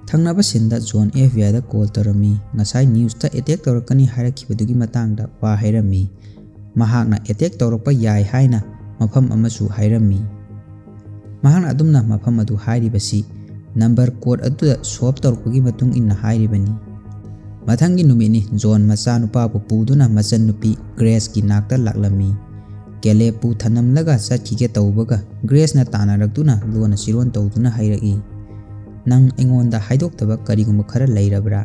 ꯊꯪꯅꯕ ꯁꯤꯟꯗ ꯖꯣꯟ ꯑꯦꯐ ꯕꯤ ꯑꯥꯏꯗ ꯀꯣꯜ ꯇꯧꯔꯝꯃꯤ꯫ ꯉꯁꯥꯏ ꯅ꯭ꯌꯨꯁꯇ ꯑꯦꯇꯦꯛ ꯇꯧꯔꯛꯀꯅꯤ ꯍꯥꯏꯔꯛꯈꯤꯕꯗꯨꯒꯤ ꯃꯇꯥꯡꯗ ꯋꯥ ꯍꯥꯏꯔꯝꯃꯤ꯫ ꯃꯍꯥꯛꯅ ꯑꯦꯇꯦꯛ ꯇꯧꯔꯛꯄ ꯌꯥꯏ ꯍꯥꯏꯅ ꯃꯐꯝ ꯑꯃꯁꯨ ꯍꯥꯏꯔꯝꯃꯤ꯫ ꯃꯍꯥꯛꯅ ꯑꯗꯨꯝꯅ ꯃꯐꯝ ꯑꯗꯨ ꯍꯥꯏꯔꯤꯕꯁꯤ ꯅꯝꯕꯔ ꯀꯣꯗ ꯑꯗꯨꯗ ꯁꯣꯞ ꯇꯧꯔꯛꯄꯒꯤ ꯃꯇꯨꯡ ꯏꯟꯅ ꯍꯥꯏꯔꯤꯕꯅꯤ꯫ ꯃꯊꯪꯒꯤ ꯅꯨꯃꯤꯠꯅꯤ, ꯖꯣꯟ ꯃꯆꯥꯅꯨꯄꯥꯕꯨ ꯄꯨꯗꯨꯅ ꯃꯆꯟꯅꯨꯄꯤ ꯒ꯭ꯔꯦꯁꯀꯤ ꯅꯥꯛꯇ ꯂꯥꯛꯂꯝꯃꯤ꯫ ꯀꯦꯂꯦꯕꯄꯨ ꯊꯅꯝꯂꯒ ꯆꯠꯈꯤꯒꯦ ꯇꯧꯕꯒ ꯒ꯭ꯔꯦꯁꯅ ꯇꯥꯟꯅꯔꯛꯇꯨꯅ ꯂꯣꯟꯅ ꯆꯤꯔꯣꯟ ꯇꯧꯗꯨꯅ ꯍꯥꯏꯔꯛꯏ, "ꯅꯪ ꯑꯩꯉꯣꯟꯗ ꯍꯥꯏꯗꯣꯛꯇꯕ ꯀꯔꯤꯒꯨꯝꯕ ꯈꯔ ꯂꯩꯔꯕ꯭ꯔꯥ?"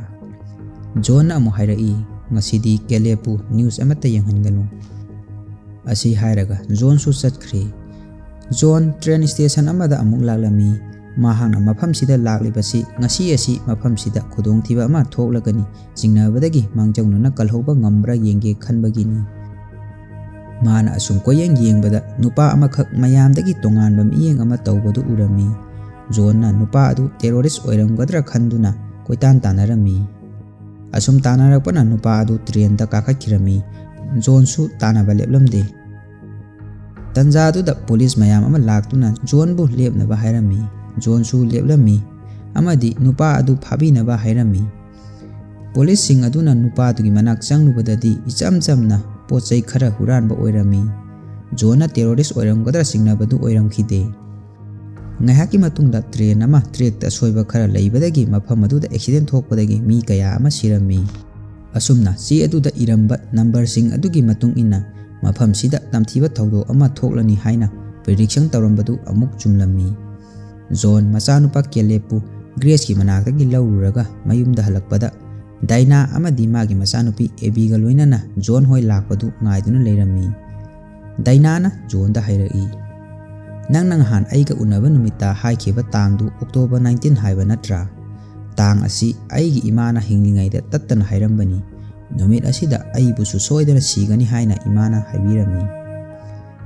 ꯖꯣꯟꯅ ꯑꯃꯨꯛ ꯍꯥꯏꯔꯛꯏ, "ꯉꯁꯤꯗꯤ ꯀꯦꯂꯦꯕꯄꯨ ꯅ꯭ꯌꯨꯁ ꯑꯃꯠꯇ ꯌꯦꯡꯍꯟꯒꯅꯨ"꯫ ꯑꯁꯤ ꯍꯥꯏꯔꯒ ꯖꯣꯟꯁꯨ ꯆꯠꯈ꯭ꯔꯦ꯫ ꯖꯣꯟ ꯇ꯭ꯔꯦꯟ ꯁ꯭ꯇꯦꯁꯟ ꯑꯃꯗ ꯑꯃꯨꯛ ꯂꯥꯛꯂꯝꯃꯤ꯫ ꯃꯍꯥꯛꯅ ꯃꯐꯝꯁꯤꯗ ꯂꯥꯛꯂꯤꯕꯁꯤ ꯉꯁꯤ ꯑꯁꯤ ꯃꯐꯝꯁꯤꯗ ꯈꯨꯗꯣꯡꯊꯤꯕ ꯑꯃ ꯊꯣꯛꯂꯒꯅꯤ ꯆꯤꯡꯅꯕꯗꯒꯤ ꯃꯥꯡꯖꯧꯅꯅ ꯀꯜꯍꯧꯕ ꯉꯝꯕ꯭ꯔꯥ ꯌꯦꯡꯒꯦ ꯈꯟꯕꯒꯤꯅꯤ꯫ ꯃꯥꯅ ꯑꯁꯨꯝ ꯀꯣꯏꯌꯦꯡ ꯌꯦꯡꯕꯗ ꯅꯨꯄꯥ ꯑꯃꯈꯛ ꯃꯌꯥꯝꯗꯒꯤ ꯇꯣꯉꯥꯟꯕ ꯃꯤꯠꯌꯦꯡ ꯑꯃ ꯇꯧꯕꯗꯨ ꯎꯔꯝꯃꯤ꯫ ꯖꯣꯟꯅ ꯅꯨꯄꯥ ꯑꯗꯨ ꯇꯦꯔꯣꯔꯤꯁ ꯑꯣꯏꯔꯝꯒꯗ꯭ꯔꯥ ꯈꯟꯗꯨꯅ ꯀꯣꯏꯇꯥꯟ ꯇꯥꯟꯅꯔꯝꯃꯤ꯫ ꯑꯁꯨꯝ ꯇꯥꯟꯅꯔꯛꯄꯅ ꯅꯨꯄꯥ ꯑꯗꯨ ꯇ꯭ꯔꯦꯟꯗ ꯀꯥꯈꯠꯈꯤꯔꯝꯃꯤ꯫ ꯖꯣꯟꯁꯨ ꯇꯥꯟꯅꯕ ꯂꯦꯞꯂꯝꯗꯦ꯫ ꯇꯟꯖꯥꯗꯨꯗ ꯄꯨꯂꯤꯁ ꯃꯌꯥꯝ ꯑꯃ ꯂꯥꯛꯇꯨꯅ ꯖꯣꯟꯕꯨ ꯂꯦꯞꯅꯕ ꯍꯥꯏꯔꯝꯃꯤ꯫ ꯖꯣꯟꯁꯨ ꯂꯦꯞꯂꯝꯃꯤ꯫ ꯑꯃꯗꯤ ꯅꯨꯄꯥ ꯑꯗꯨ ꯐꯥꯕꯤꯅꯕ ꯍꯥꯏꯔꯝꯃꯤ꯫ ꯄꯨꯂꯤꯁꯁꯤꯡ ꯑꯗꯨꯅ ꯅꯨꯄꯥꯗꯨꯒꯤ ꯃꯅꯥꯛ ꯆꯪꯂꯨꯕꯗꯗꯤ ꯏꯆꯝ ꯆꯝꯅ ꯄꯣꯠ ꯆꯩ ꯈꯔ ꯍꯨꯔꯥꯟꯕ ꯑꯣꯏꯔꯝꯃꯤ꯫ ꯖꯣꯟꯅ ꯇꯦꯔꯣꯔꯤꯁ ꯑꯣꯏꯔꯝꯒꯗ꯭ꯔꯥ ꯆꯤꯡꯅꯕꯗꯨ ꯑꯣꯏꯔꯝꯈꯤꯗꯦ꯫ ꯉꯥꯏꯍꯥꯛꯀꯤ ꯃꯇꯨꯡꯗ ꯇ꯭ꯔꯦꯟ ꯑꯃ ꯇ꯭ꯔꯦꯛꯇ ꯑꯁꯣꯏꯕ ꯈꯔ ꯂꯩꯕꯗꯒꯤ ꯃꯐꯝ ꯑꯗꯨꯗ ꯑꯦꯛꯁꯤꯗꯦꯟ ꯊꯣꯛꯄꯗꯒꯤ ꯃꯤ ꯀꯌꯥ ꯑꯃ ꯁꯤꯔꯝꯃꯤ꯫ ꯑꯁꯨꯝꯅ ꯆꯦ ꯑꯗꯨꯗ ꯏꯔꯝꯕ ꯅꯝꯕꯔꯁꯤꯡ ꯑꯗꯨꯒꯤ ꯃꯇꯨꯡ ꯏꯟꯅ ꯃꯐꯝꯁꯤꯗ ꯇꯝꯊꯤꯕ ꯊꯧꯗꯣꯛ ꯑꯃ ꯊꯣꯛꯂꯅꯤ ꯍꯥꯏꯅ ꯄ꯭ꯔꯤꯗꯤꯛꯁꯟ ꯇꯧꯔꯝꯕꯗꯨ ꯑꯃꯨꯛ ꯆꯨꯝꯂꯝꯃꯤ꯫ ꯖꯣꯟ ꯃꯆꯥꯅꯨꯄꯥ ꯀꯦꯂꯦꯕꯄꯨ ꯒ꯭ꯔꯦꯁꯀꯤ ꯃꯅꯥꯛꯇꯒꯤ ꯂꯧꯔꯨꯔꯒ ꯃꯌꯨꯝꯗ ꯍꯜꯂꯛꯄꯗ ꯗꯥꯏꯅꯥ ꯑꯃꯗꯤ ꯃꯥꯒꯤ ꯃꯆꯥꯅꯨꯄꯤ ꯑꯦꯕꯤꯒ ꯂꯣꯏꯅꯅ ꯖꯣꯟ ꯍꯣꯏ ꯂꯥꯛꯄꯗꯨ ꯉꯥꯏꯗꯨꯅ ꯂꯩꯔꯝꯃꯤ꯫ ꯗꯥꯏꯅꯥꯅ ꯖꯣꯟꯗ ꯍꯥꯏꯔꯛꯏ, "ꯅꯪꯅ ꯅꯍꯥꯟ ꯑꯩꯒ ꯎꯅꯕ ꯅꯨꯃꯤꯠꯇ ꯍꯥꯏꯈꯤꯕ ꯇꯥꯡꯗꯨ ꯑꯣꯛꯇꯣꯕꯔ nineteen ꯍꯥꯏꯕ ꯅꯠꯇ꯭ꯔꯥ? ꯇꯥꯡ ꯑꯁꯤ ꯑꯩꯒꯤ ꯏꯃꯥꯅ ꯍꯤꯡꯂꯤꯉꯩꯗ ꯇꯠꯇꯅ ꯍꯥꯏꯔꯝꯕꯅꯤ꯫ ꯅꯨꯃꯤꯠ ꯑꯁꯤꯗ ꯑꯩꯕꯨꯁꯨ ꯁꯣꯏꯗꯅ ꯁꯤꯒꯅꯤ ꯍꯥꯏꯅ ꯏꯃꯥꯅ ꯍꯥꯏꯕꯤꯔꯝꯃꯤ꯫"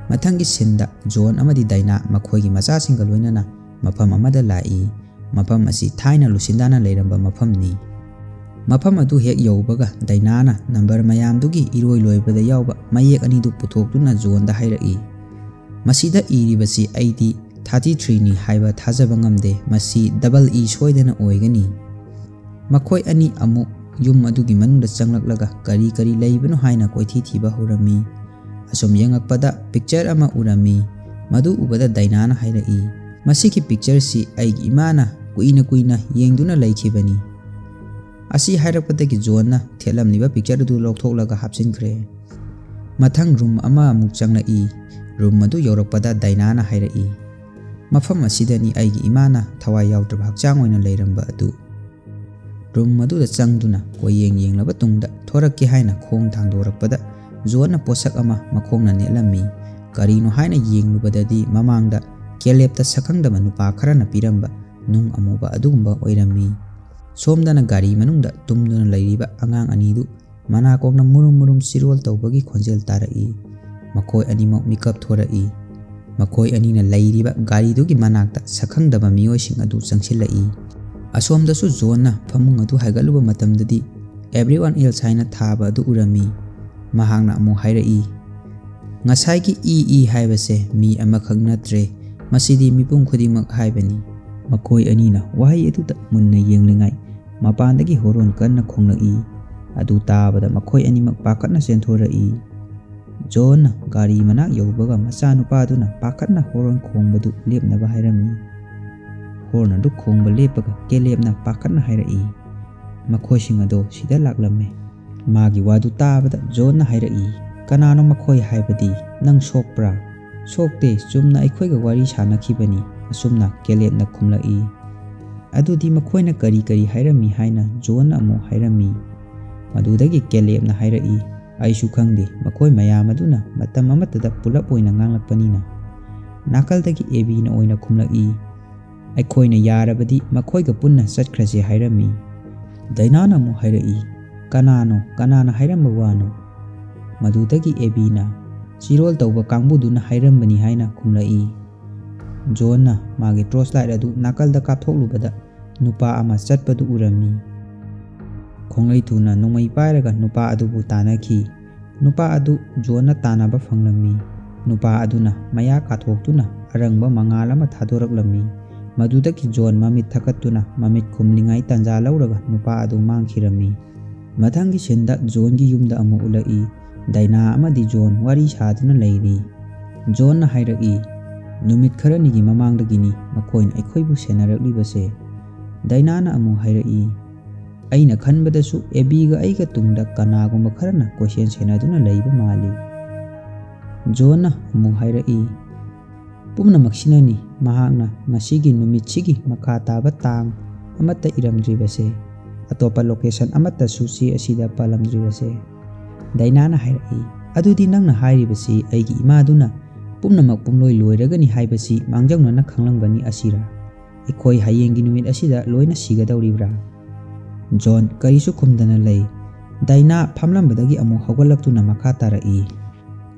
ꯃꯊꯪꯒꯤ ꯁꯤꯟꯗ ꯖꯣꯟ ꯑꯃꯗꯤ ꯗꯥꯏꯅꯥ ꯃꯈꯣꯏꯒꯤ ꯃꯆꯥꯁꯤꯡꯒ ꯂꯣꯏꯅꯅ ꯃꯐꯝ ꯑꯃꯗ ꯂꯥꯛꯏ꯫ ꯃꯐꯝ ꯑꯁꯤ ꯊꯥꯏꯅ ꯂꯨꯁꯤꯟꯗꯥꯅ ꯂꯩꯔꯝꯕ ꯃꯐꯝꯅꯤ꯫ ꯃꯐꯝ ꯑꯗꯨ ꯍꯦꯛ ꯌꯧꯕꯒ ꯗꯥꯏꯅꯥꯅ ꯅꯝꯕꯔ ꯃꯌꯥꯝꯗꯨꯒꯤ ꯏꯔꯣꯏ ꯂꯣꯏꯕꯗ ꯌꯥꯎꯕ ꯃꯌꯦꯛ ꯑꯅꯤꯗꯨ ꯄꯨꯊꯣꯛꯇꯨꯅ ꯖꯣꯟꯗ ꯍꯥꯏꯔꯛꯏ, "ꯃꯁꯤꯗ ꯏꯔꯤꯕꯁꯤ ꯑꯩꯗꯤ thirty threeꯅꯤ ꯍꯥꯏꯕ ꯊꯥꯖꯕ ꯉꯝꯗꯦ꯫ ꯃꯁꯤ double E ꯁꯣꯏꯗꯅ ꯑꯣꯏꯒꯅꯤ꯫" ꯃꯈꯣꯏ ꯑꯅꯤ ꯑꯃꯨꯛ ꯌꯨꯝ ꯑꯗꯨꯒꯤ ꯃꯅꯨꯡꯗ ꯆꯪꯂꯛꯂꯒ ꯀꯔꯤ ꯀꯔꯤ ꯂꯩꯕꯅꯣ ꯍꯥꯏꯅ ꯀꯣꯏꯊꯤ ꯊꯤꯕ ꯍꯧꯔꯝꯃꯤ꯫ ꯑꯁꯨꯝ ꯌꯦꯡꯉꯛꯄꯗ ꯄꯤꯛꯆꯔ ꯑꯃ ꯎꯔꯝꯃꯤ꯫ ꯃꯗꯨ ꯎꯕꯗ ꯗꯥꯏꯅꯥꯅ ꯍꯥꯏꯔꯛꯏ, "ꯃꯁꯤꯒꯤ ꯄꯤꯛꯆꯔꯁꯤ ꯑꯩꯒꯤ ꯏꯃꯥꯅ ꯀꯨꯏꯅ ꯀꯨꯏꯅ ꯌꯦꯡꯗꯨꯅ ꯂꯩꯈꯤꯕꯅꯤ꯫" ꯑꯁꯤ ꯍꯥꯏꯔꯛꯄꯗꯒꯤ ꯖꯣꯟꯅ ꯊꯦꯠꯂꯝꯂꯤꯕ ꯄꯤꯛꯆꯔ ꯑꯗꯨ ꯂꯧꯊꯣꯛꯂꯒ ꯍꯥꯞꯆꯤꯟꯈ꯭ꯔꯦ꯫ ꯃꯊꯪ ꯔꯨꯝ ꯑꯃ ꯑꯃꯨꯛ ꯆꯪꯂꯛꯏ꯫ ꯔꯨꯝ ꯑꯗꯨ ꯌꯧꯔꯛꯄꯗ ꯗꯥꯏꯅꯥꯅ ꯍꯥꯏꯔꯛꯏ, "ꯃꯐꯝ ꯑꯁꯤꯗꯅꯤ ꯑꯩꯒꯤ ꯏꯃꯥꯅ ꯊꯋꯥꯏ ꯌꯥꯎꯗ꯭ꯔꯕ ꯍꯛꯆꯥꯡ ꯑꯣꯏꯅ ꯂꯩꯔꯝꯕ ꯑꯗꯨ꯫" ꯔꯨꯝ ꯑꯗꯨꯗ ꯆꯪꯗꯨꯅ ꯀꯣꯏꯌꯦꯡ ꯌꯦꯡꯂꯕ ꯇꯨꯡꯗ ꯊꯣꯔꯛꯀꯦ ꯍꯥꯏꯅ ꯈꯣꯡ ꯊꯥꯡꯗꯣꯔꯛꯄꯗ ꯖꯣꯟꯅ ꯄꯣꯠꯁꯛ ꯑꯃ ꯃꯈꯣꯡꯅ ꯅꯦꯠꯂꯝꯃꯤ꯫ ꯀꯔꯤꯅꯣ ꯍꯥꯏꯅ ꯌꯦꯡꯂꯨꯕꯗꯗꯤ ꯃꯃꯥꯡꯗ ꯀꯦꯂꯦꯞꯇ ꯁꯛꯈꯪꯗꯕ ꯅꯨꯄꯥ ꯈꯔꯅ ꯄꯤꯔꯝꯕ ꯅꯨꯡ ꯑꯃꯨꯕ ꯑꯗꯨꯒꯨꯝꯕ ꯑꯣꯏꯔꯝꯃꯤ꯫ ꯁꯣꯝꯗꯅ ꯒꯥꯔꯤ ꯃꯅꯨꯡꯗ ꯇꯨꯝꯗꯨꯅ ꯂꯩꯔꯤꯕ ꯑꯉꯥꯡ ꯑꯅꯤꯗꯨ ꯃꯅꯥꯀꯣꯡꯅ ꯃꯨꯔꯨꯝ ꯃꯨꯔꯨꯝ ꯆꯤꯔꯣꯜ ꯇꯧꯕꯒꯤ ꯈꯣꯟꯖꯦꯜ ꯇꯥꯔꯛꯏ꯫ ꯃꯈꯣꯏ ꯑꯅꯤꯃꯛ ꯃꯤꯀꯞ ꯊꯣꯔꯛꯏ꯫ ꯃꯈꯣꯏ ꯑꯅꯤꯅ ꯂꯩꯔꯤꯕ ꯒꯥꯔꯤꯗꯨꯒꯤ ꯃꯅꯥꯛꯇ ꯁꯛꯈꯪꯗꯕ ꯃꯤꯑꯣꯏꯁꯤꯡ ꯑꯗꯨ ꯆꯪꯁꯤꯜꯂꯛꯏ꯫ ꯑꯁꯣꯝꯗꯁꯨ ꯖꯣꯟꯅ ꯐꯃꯨꯡ ꯑꯗꯨ ꯍꯥꯏꯒꯠꯂꯨꯕ ꯃꯇꯝꯗꯗꯤ "Everyone else" ꯍꯥꯏꯅ ꯊꯥꯕ ꯑꯗꯨ ꯎꯔꯝꯃꯤ꯫ ꯃꯍꯥꯛꯅ ꯑꯃꯨꯛ ꯍꯥꯏꯔꯛꯏ, "ꯉꯁꯥꯏꯒꯤ ꯏ ꯏ ꯍꯥꯏꯕꯁꯦ ꯃꯤ ꯑꯃꯈꯛ ꯅꯠꯇ꯭ꯔꯦ, ꯃꯁꯤꯗꯤ ꯃꯤꯄꯨꯝ ꯈꯨꯗꯤꯡꯃꯛ ꯍꯥꯏꯕꯅꯤ꯫" ꯃꯈꯣꯏ ꯑꯅꯤꯅ ꯋꯥꯍꯩ ꯑꯗꯨꯗ ꯃꯨꯟꯅ ꯌꯦꯡꯂꯤꯉꯩ, ꯃꯄꯥꯟꯗꯒꯤ ꯍꯣꯔꯣꯟ ꯀꯟꯅ ꯈꯣꯡꯂꯛꯏ꯫ ꯑꯗꯨ ꯇꯥꯕꯗ ꯃꯈꯣꯏ ꯑꯅꯤꯃꯛ ꯄꯥꯈꯠꯅ ꯆꯦꯟꯊꯣꯔꯛꯏ꯫ ꯖꯣꯟꯅ ꯒꯥꯔꯤ ꯃꯅꯥꯛ ꯌꯧꯕꯒ ꯃꯆꯥꯅꯨꯄꯥꯗꯨꯅ ꯄꯥꯈꯠꯅ ꯍꯣꯔꯣꯟ ꯈꯣꯡꯕꯗꯨ ꯂꯦꯞꯅꯕ ꯍꯥꯏꯔꯝꯃꯤ꯫ ꯍꯣꯔꯣꯟ ꯑꯗꯨ ꯈꯣꯡꯕ ꯂꯦꯞꯄꯒ ꯀꯦꯂꯦꯕꯅ ꯄꯥꯈꯠꯅ ꯍꯥꯏꯔꯛꯏ, "ꯃꯈꯣꯏꯁꯤꯡ ꯑꯗꯣ ꯁꯤꯗ ꯂꯥꯛꯂꯝꯃꯦ꯫" ꯃꯥꯒꯤ ꯋꯥꯗꯨ ꯇꯥꯕꯗ ꯖꯣꯟꯅ ꯍꯥꯏꯔꯛꯏ, "ꯀꯅꯥꯅꯣ ꯃꯈꯣꯏ ꯍꯥꯏꯕꯗꯤ? ꯅꯪ ꯁꯣꯛꯄ꯭ꯔꯥ?" "ꯁꯣꯛꯇꯦ, ꯆꯨꯝꯅ ꯑꯩꯈꯣꯏꯒ ꯋꯥꯔꯤ ꯁꯥꯅꯈꯤꯕꯅꯤ," ꯑꯁꯨꯝꯅ ꯀꯦꯂꯦꯕꯅ ꯈꯨꯝꯂꯛꯏ꯫ "ꯑꯗꯨꯗꯤ ꯃꯈꯣꯏꯅ ꯀꯔꯤ ꯀꯔꯤ ꯍꯥꯏꯔꯝꯃꯤ?" ꯍꯥꯏꯅ ꯖꯣꯟꯅ ꯑꯃꯨꯛ ꯍꯥꯏꯔꯝꯃꯤ꯫ ꯃꯗꯨꯗꯒꯤ ꯀꯦꯂꯦꯕꯅ ꯍꯥꯏꯔꯛꯏ, "ꯑꯩꯁꯨ ꯈꯪꯗꯦ, ꯃꯈꯣꯏ ꯃꯌꯥꯝ ꯑꯗꯨꯅ ꯃꯇꯝ ꯑꯃꯠꯇꯗ ꯄꯨꯂꯞ ꯑꯣꯏꯅ ꯉꯥꯡꯂꯛꯄꯅꯤꯅ꯫" ꯅꯥꯀꯜꯗꯒꯤ ꯑꯦꯕꯤꯅ ꯑꯣꯏꯅ ꯈꯨꯝꯂꯛꯏ, "ꯑꯩꯈꯣꯏꯅ ꯌꯥꯔꯕꯗꯤ ꯃꯈꯣꯏꯒ ꯄꯨꯟꯅ ꯆꯠꯈ꯭ꯔꯁꯦ ꯍꯥꯏꯔꯝꯃꯤ꯫" ꯗꯥꯏꯅꯥꯅ ꯑꯃꯨꯛ ꯍꯥꯏꯔꯛꯏ, "ꯀꯅꯥꯅꯣ? ꯀꯅꯥꯅ ꯍꯥꯏꯔꯝꯕ ꯋꯥꯅꯣ?" ꯃꯗꯨꯗꯒꯤ ꯑꯦꯕꯤꯅ, "ꯆꯤꯔꯣꯜ ꯇꯧꯕ ꯀꯥꯡꯕꯨꯗꯨꯅ ꯍꯥꯏꯔꯝꯕꯅꯤ" ꯍꯥꯏꯅ ꯈꯨꯝꯂꯛꯏ꯫ ꯖꯣꯟꯅ ꯃꯥꯒꯤ ꯇꯣꯔꯆ ꯂꯥꯏꯠ ꯑꯗꯨ ꯅꯥꯀꯜꯗ ꯀꯥꯞꯊꯣꯛꯂꯨꯕꯗ ꯅꯨꯄꯥ ꯑꯃ ꯆꯠꯄꯗꯨ ꯎꯔꯝꯃꯤ꯫ ꯈꯣꯡꯂꯩ ꯊꯨꯅ ꯅꯣꯡꯃꯩ ꯄꯥꯏꯔꯒ ꯅꯨꯄꯥ ꯑꯗꯨꯕꯨ ꯇꯥꯟꯅꯈꯤ꯫ ꯅꯨꯄꯥ ꯑꯗꯨ ꯖꯣꯟꯅ ꯇꯥꯟꯅꯕ ꯐꯪꯂꯝꯃꯤ꯫ ꯅꯨꯄꯥ ꯑꯗꯨꯅ ꯃꯌꯥ ꯀꯥꯊꯣꯛꯇꯨꯅ ꯑꯔꯪꯕ ꯃꯉꯥꯜ ꯑꯃ ꯊꯥꯗꯣꯔꯛꯂꯝꯃꯤ꯫ ꯃꯗꯨꯗꯒꯤ ꯖꯣꯟ ꯃꯃꯤꯠ ꯊꯛꯀꯠꯇꯨꯅ ꯃꯃꯤꯠ ꯈꯨꯝꯂꯤꯉꯥꯏ ꯇꯥꯟꯖꯥ ꯂꯧꯔꯒ ꯅꯨꯄꯥ ꯑꯗꯨ ꯃꯥꯡꯈꯤꯔꯝꯃꯤ꯫ ꯃꯊꯪꯒꯤ ꯁꯤꯟꯗ ꯖꯣꯟꯒꯤ ꯌꯨꯝꯗ ꯑꯃꯨꯛ ꯎꯠꯂꯛꯏ꯫ ꯗꯥꯏꯅꯥ ꯑꯃꯗꯤ ꯖꯣꯟ ꯋꯥꯔꯤ ꯁꯥꯗꯨꯅ ꯂꯩꯔꯤ꯫ ꯖꯣꯟꯅ ꯍꯥꯏꯔꯛꯏ, "ꯅꯨꯃꯤꯠ ꯈꯔꯅꯤꯒꯤ ꯃꯃꯥꯡꯗꯒꯤꯅꯤ ꯃꯈꯣꯏꯅ ꯑꯩꯈꯣꯏꯕꯨ ꯁꯦꯟꯅꯔꯛꯂꯤꯕꯁꯦ꯫" ꯗꯥꯏꯅꯥꯅ ꯑꯃꯨꯛ ꯍꯥꯏꯔꯛꯏ, "ꯑꯩꯅ ꯈꯟꯕꯗꯁꯨ ꯑꯦꯕꯤꯒ ꯑꯩꯒ ꯇꯨꯡꯗ ꯀꯅꯥꯒꯨꯝꯕ ꯈꯔꯅ ꯀꯣꯏꯁꯦꯟ ꯁꯦꯟꯅꯗꯨꯅ ꯂꯩꯕ ꯃꯥꯜꯂꯤ꯫" ꯖꯣꯟꯅ ꯑꯃꯨꯛ ꯍꯥꯏꯔꯛꯏ, "ꯄꯨꯝꯅꯃꯛꯁꯤꯅꯅꯤ ꯃꯍꯥꯛꯅ ꯉꯁꯤꯒꯤ ꯅꯨꯃꯤꯠꯁꯤꯒꯤ ꯃꯈꯥ ꯇꯥꯕ ꯇꯥꯡ ꯑꯃꯠꯇ ꯏꯔꯝꯗ꯭ꯔꯤꯕꯁꯦ, ꯑꯇꯣꯞꯄ ꯂꯣꯀꯦꯁꯟ ꯑꯃꯠꯇꯁꯨ ꯆꯦ ꯑꯁꯤꯗ ꯄꯜꯂꯝꯗ꯭ꯔꯤꯕꯁꯦ꯫" ꯗꯥꯏꯅꯥꯅ ꯍꯥꯏꯔꯛꯏ, "ꯑꯗꯨꯗꯤ ꯅꯪꯅ ꯍꯥꯏꯔꯤꯕꯁꯤ ꯑꯩꯒꯤ ꯏꯃꯥꯗꯨꯅ ꯄꯨꯝꯅꯃꯛ ꯄꯨꯝꯂꯣꯏ ꯂꯣꯏꯔꯒꯅꯤ ꯍꯥꯏꯕꯁꯤ ꯃꯥꯡꯖꯧꯅꯅ ꯈꯪꯂꯝꯒꯅꯤ ꯑꯁꯤꯔꯥ? ꯑꯩꯈꯣꯏ ꯍꯌꯦꯡꯒꯤ ꯅꯨꯃꯤꯠ ꯑꯁꯤꯗ ꯂꯣꯏꯅ ꯁꯤꯒꯗꯧꯔꯤꯕ꯭ꯔꯥ?" ꯖꯣꯟ ꯀꯔꯤꯁꯨ ꯈꯨꯝꯗꯅ ꯂꯩ꯫ ꯗꯥꯏꯅꯥ ꯐꯝꯂꯝꯕꯗꯒꯤ ꯑꯃꯨꯛ ꯍꯧꯒꯠꯂꯛꯇꯨꯅ ꯃꯈꯥ ꯇꯥꯔꯛꯏ,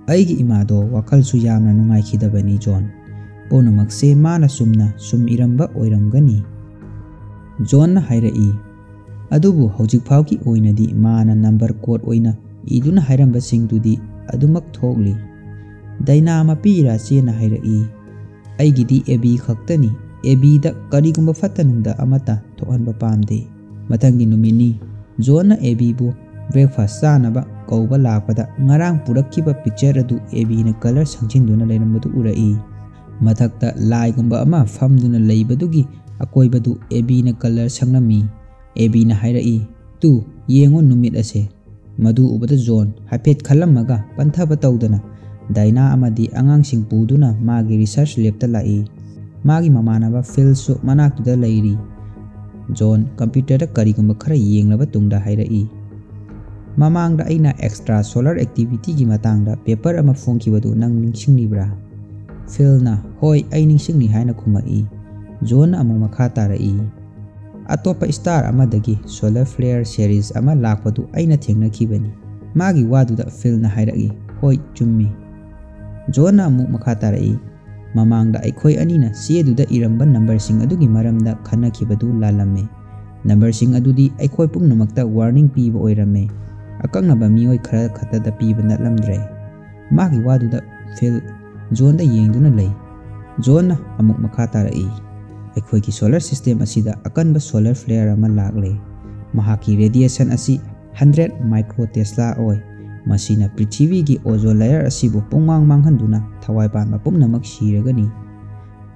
"ꯑꯩꯒꯤ ꯏꯃꯥꯗꯣ ꯋꯥꯈꯜꯁꯨ ꯌꯥꯝꯅ ꯅꯨꯡꯉꯥꯏꯈꯤꯗꯕꯅꯤ, ꯖꯣꯟ꯫ ꯄꯨꯝꯅꯃꯛꯁꯦ ꯃꯥꯅ ꯆꯨꯝꯅ ꯁꯨꯝ ꯏꯔꯝꯕ ꯑꯣꯏꯔꯝꯒꯅꯤ꯫" ꯖꯣꯟꯅ ꯍꯥꯏꯔꯛꯏ, "ꯑꯗꯨꯕꯨ ꯍꯧꯖꯤꯛ ꯐꯥꯎꯒꯤ ꯑꯣꯏꯅꯗꯤ ꯃꯥꯅ ꯅꯝꯕꯔ ꯀꯣꯗ ꯑꯣꯏꯅ ꯏꯗꯨꯅ ꯍꯥꯏꯔꯝꯕꯁꯤꯡꯗꯨꯗꯤ ꯑꯗꯨꯃꯛ ꯊꯣꯛꯂꯤ꯫" ꯗꯥꯏꯅꯥ ꯃꯄꯤ ꯏꯔꯥ ꯆꯦꯟꯅ ꯍꯥꯏꯔꯛꯏ, "ꯑꯩꯒꯤꯗꯤ ꯑꯦꯕꯤ ꯈꯛꯇꯅꯤ, ꯑꯦꯕꯤꯗ ꯀꯔꯤꯒꯨꯝꯕ ꯐꯠꯇ ꯅꯨꯡꯗ ꯑꯃꯠꯇ ꯊꯣꯛꯍꯟꯕ ꯄꯥꯝꯗꯦ꯫ ꯃꯊꯪꯒꯤ ꯅꯨꯃꯤꯠꯅꯤ꯫ ꯖꯣꯟꯅ ꯑꯦꯕꯤꯕꯨ breakfast ꯆꯥꯅꯕ ꯀꯧꯕ ꯂꯥꯛꯄꯗ ꯉꯔꯥꯡ ꯄꯨꯔꯛꯈꯤꯕ picture ꯑꯗꯨ ꯑꯦꯕꯤꯅ colour ꯁꯪꯖꯤꯟꯗꯨꯅ ꯂꯩꯔꯝꯕꯗꯨ ꯎꯔꯛꯏ꯫ ꯃꯊꯛꯇ ꯂꯥꯏꯒꯨꯝꯕ ꯑꯃ ꯐꯝꯗꯨꯅ ꯂꯩꯕꯗꯨꯒꯤ ꯑꯀꯣꯏꯕꯗꯨ ꯑꯦꯕꯤꯅ colour ꯁꯪꯂꯝꯃꯤ꯫ ꯑꯦꯕꯤꯅ ꯍꯥꯏꯔꯛꯏ, "ꯇꯨ, ꯌꯦꯡꯉꯨ ꯅꯨꯃꯤꯠ ꯑꯁꯦ"꯫ ꯃꯗꯨ ꯎꯕꯗ ꯖꯣꯟ ꯍꯥꯏꯐꯦꯠ ꯈꯜꯂꯝꯃꯒ ꯄꯟꯊꯕ ꯇꯧꯗꯅ ꯗꯥꯏꯅꯥ ꯑꯃꯗꯤ ꯑꯉꯥꯡꯁꯤꯡ ꯄꯨꯗꯨꯅ ꯃꯥꯒꯤ research labꯇ ꯂꯥꯛꯏ꯫ ꯃꯥꯒꯤ ꯃꯃꯥꯟꯅꯕ ꯐꯤꯜꯁꯨ ꯃꯅꯥꯛꯇꯨꯗ ꯂꯩꯔꯤ꯫ ꯖꯣꯟ computerꯗ ꯀꯔꯤꯒꯨꯝꯕ ꯈꯔ ꯌꯦꯡꯂꯕ ꯇꯨꯡꯗ ꯍꯥꯏꯔꯛꯏ, "ꯃꯃꯥꯡꯗ ꯑꯩꯅ extra solar activityꯒꯤ ꯃꯇꯥꯡꯗ paper ꯑꯃ ꯐꯣꯡꯈꯤꯕꯗꯨ ꯅꯪ ꯅꯤꯡꯁꯤꯡꯂꯤꯕ꯭ꯔꯥ?" ꯐꯤꯜꯅ, "ꯍꯣꯏ, ꯑꯩ ꯅꯤꯡꯁꯤꯡꯂꯤ" ꯍꯥꯏꯅ ꯈꯨꯝꯃꯛꯏ꯫ ꯖꯣꯟꯅ ꯑꯃꯨꯛ ꯃꯈꯥ ꯇꯥꯔꯛꯏ, "ꯑꯇꯣꯞꯄ star ꯑꯃꯗꯒꯤ solar flare series ꯑꯃ ꯂꯥꯛꯄꯗꯨ ꯑꯩꯅ ꯊꯦꯡꯅꯈꯤꯕꯅꯤ"꯫ ꯃꯥꯒꯤ ꯋꯥꯗꯨꯗ ꯐꯤꯜꯅ ꯍꯥꯏꯔꯛꯏ, "ꯍꯣꯏ, ꯆꯨꯝꯃꯤ"꯫ ꯖꯣꯟꯅ ꯑꯃꯨꯛ ꯃꯈꯥ ꯇꯥꯔꯛꯏ, "ꯃꯃꯥꯡꯗ ꯑꯩꯈꯣꯏ ꯑꯅꯤꯅ ꯆꯦꯗꯨꯗ ꯏꯔꯝꯕ numberꯁꯤꯡ ꯑꯗꯨꯒꯤ ꯃꯔꯝꯗ ꯈꯟꯅꯈꯤꯕꯗꯨ ꯂꯥꯜꯂꯝꯃꯦ꯫ Numberꯁꯤꯡ ꯑꯗꯨꯗꯤ ꯑꯩꯈꯣꯏ ꯄꯨꯝꯅꯃꯛꯇ warning ꯄꯤꯕ ꯑꯣꯏꯔꯝꯃꯦ꯫ ꯑꯀꯛꯅꯕ ꯃꯤꯑꯣꯏ ꯈꯔ ꯈꯛꯇꯗ ꯄꯤꯕ ꯅꯠꯂꯝꯗ꯭ꯔꯦ"꯫ ꯃꯥꯒꯤ ꯋꯥꯗꯨꯗ ꯐꯤꯜ ꯖꯣꯟꯗ ꯌꯦꯡꯗꯨꯅ ꯂꯩ꯫ ꯖꯣꯟꯅ ꯑꯃꯨꯛ ꯃꯈꯥ ꯇꯥꯔꯛꯏ, "ꯑꯩꯈꯣꯏꯒꯤ solar system ꯑꯁꯤꯗ ꯑꯀꯟꯕ solar flare ꯑꯃ ꯂꯥꯛꯂꯦ꯫ ꯃꯍꯥꯛꯀꯤ radiation ꯑꯁꯤ hundred micro Tesla ꯑꯣꯏ꯫ ꯃꯁꯤꯅ ꯄ꯭ꯔꯤꯊꯤꯕꯤꯒꯤ ozone layer ꯑꯁꯤꯕꯨ ꯄꯨꯡꯃꯥꯡ ꯃꯥꯡꯍꯟꯗꯨꯅ ꯊꯋꯥꯏ ꯄꯥꯟꯕ ꯄꯨꯝꯅꯃꯛ ꯁꯤꯔꯒꯅꯤ"꯫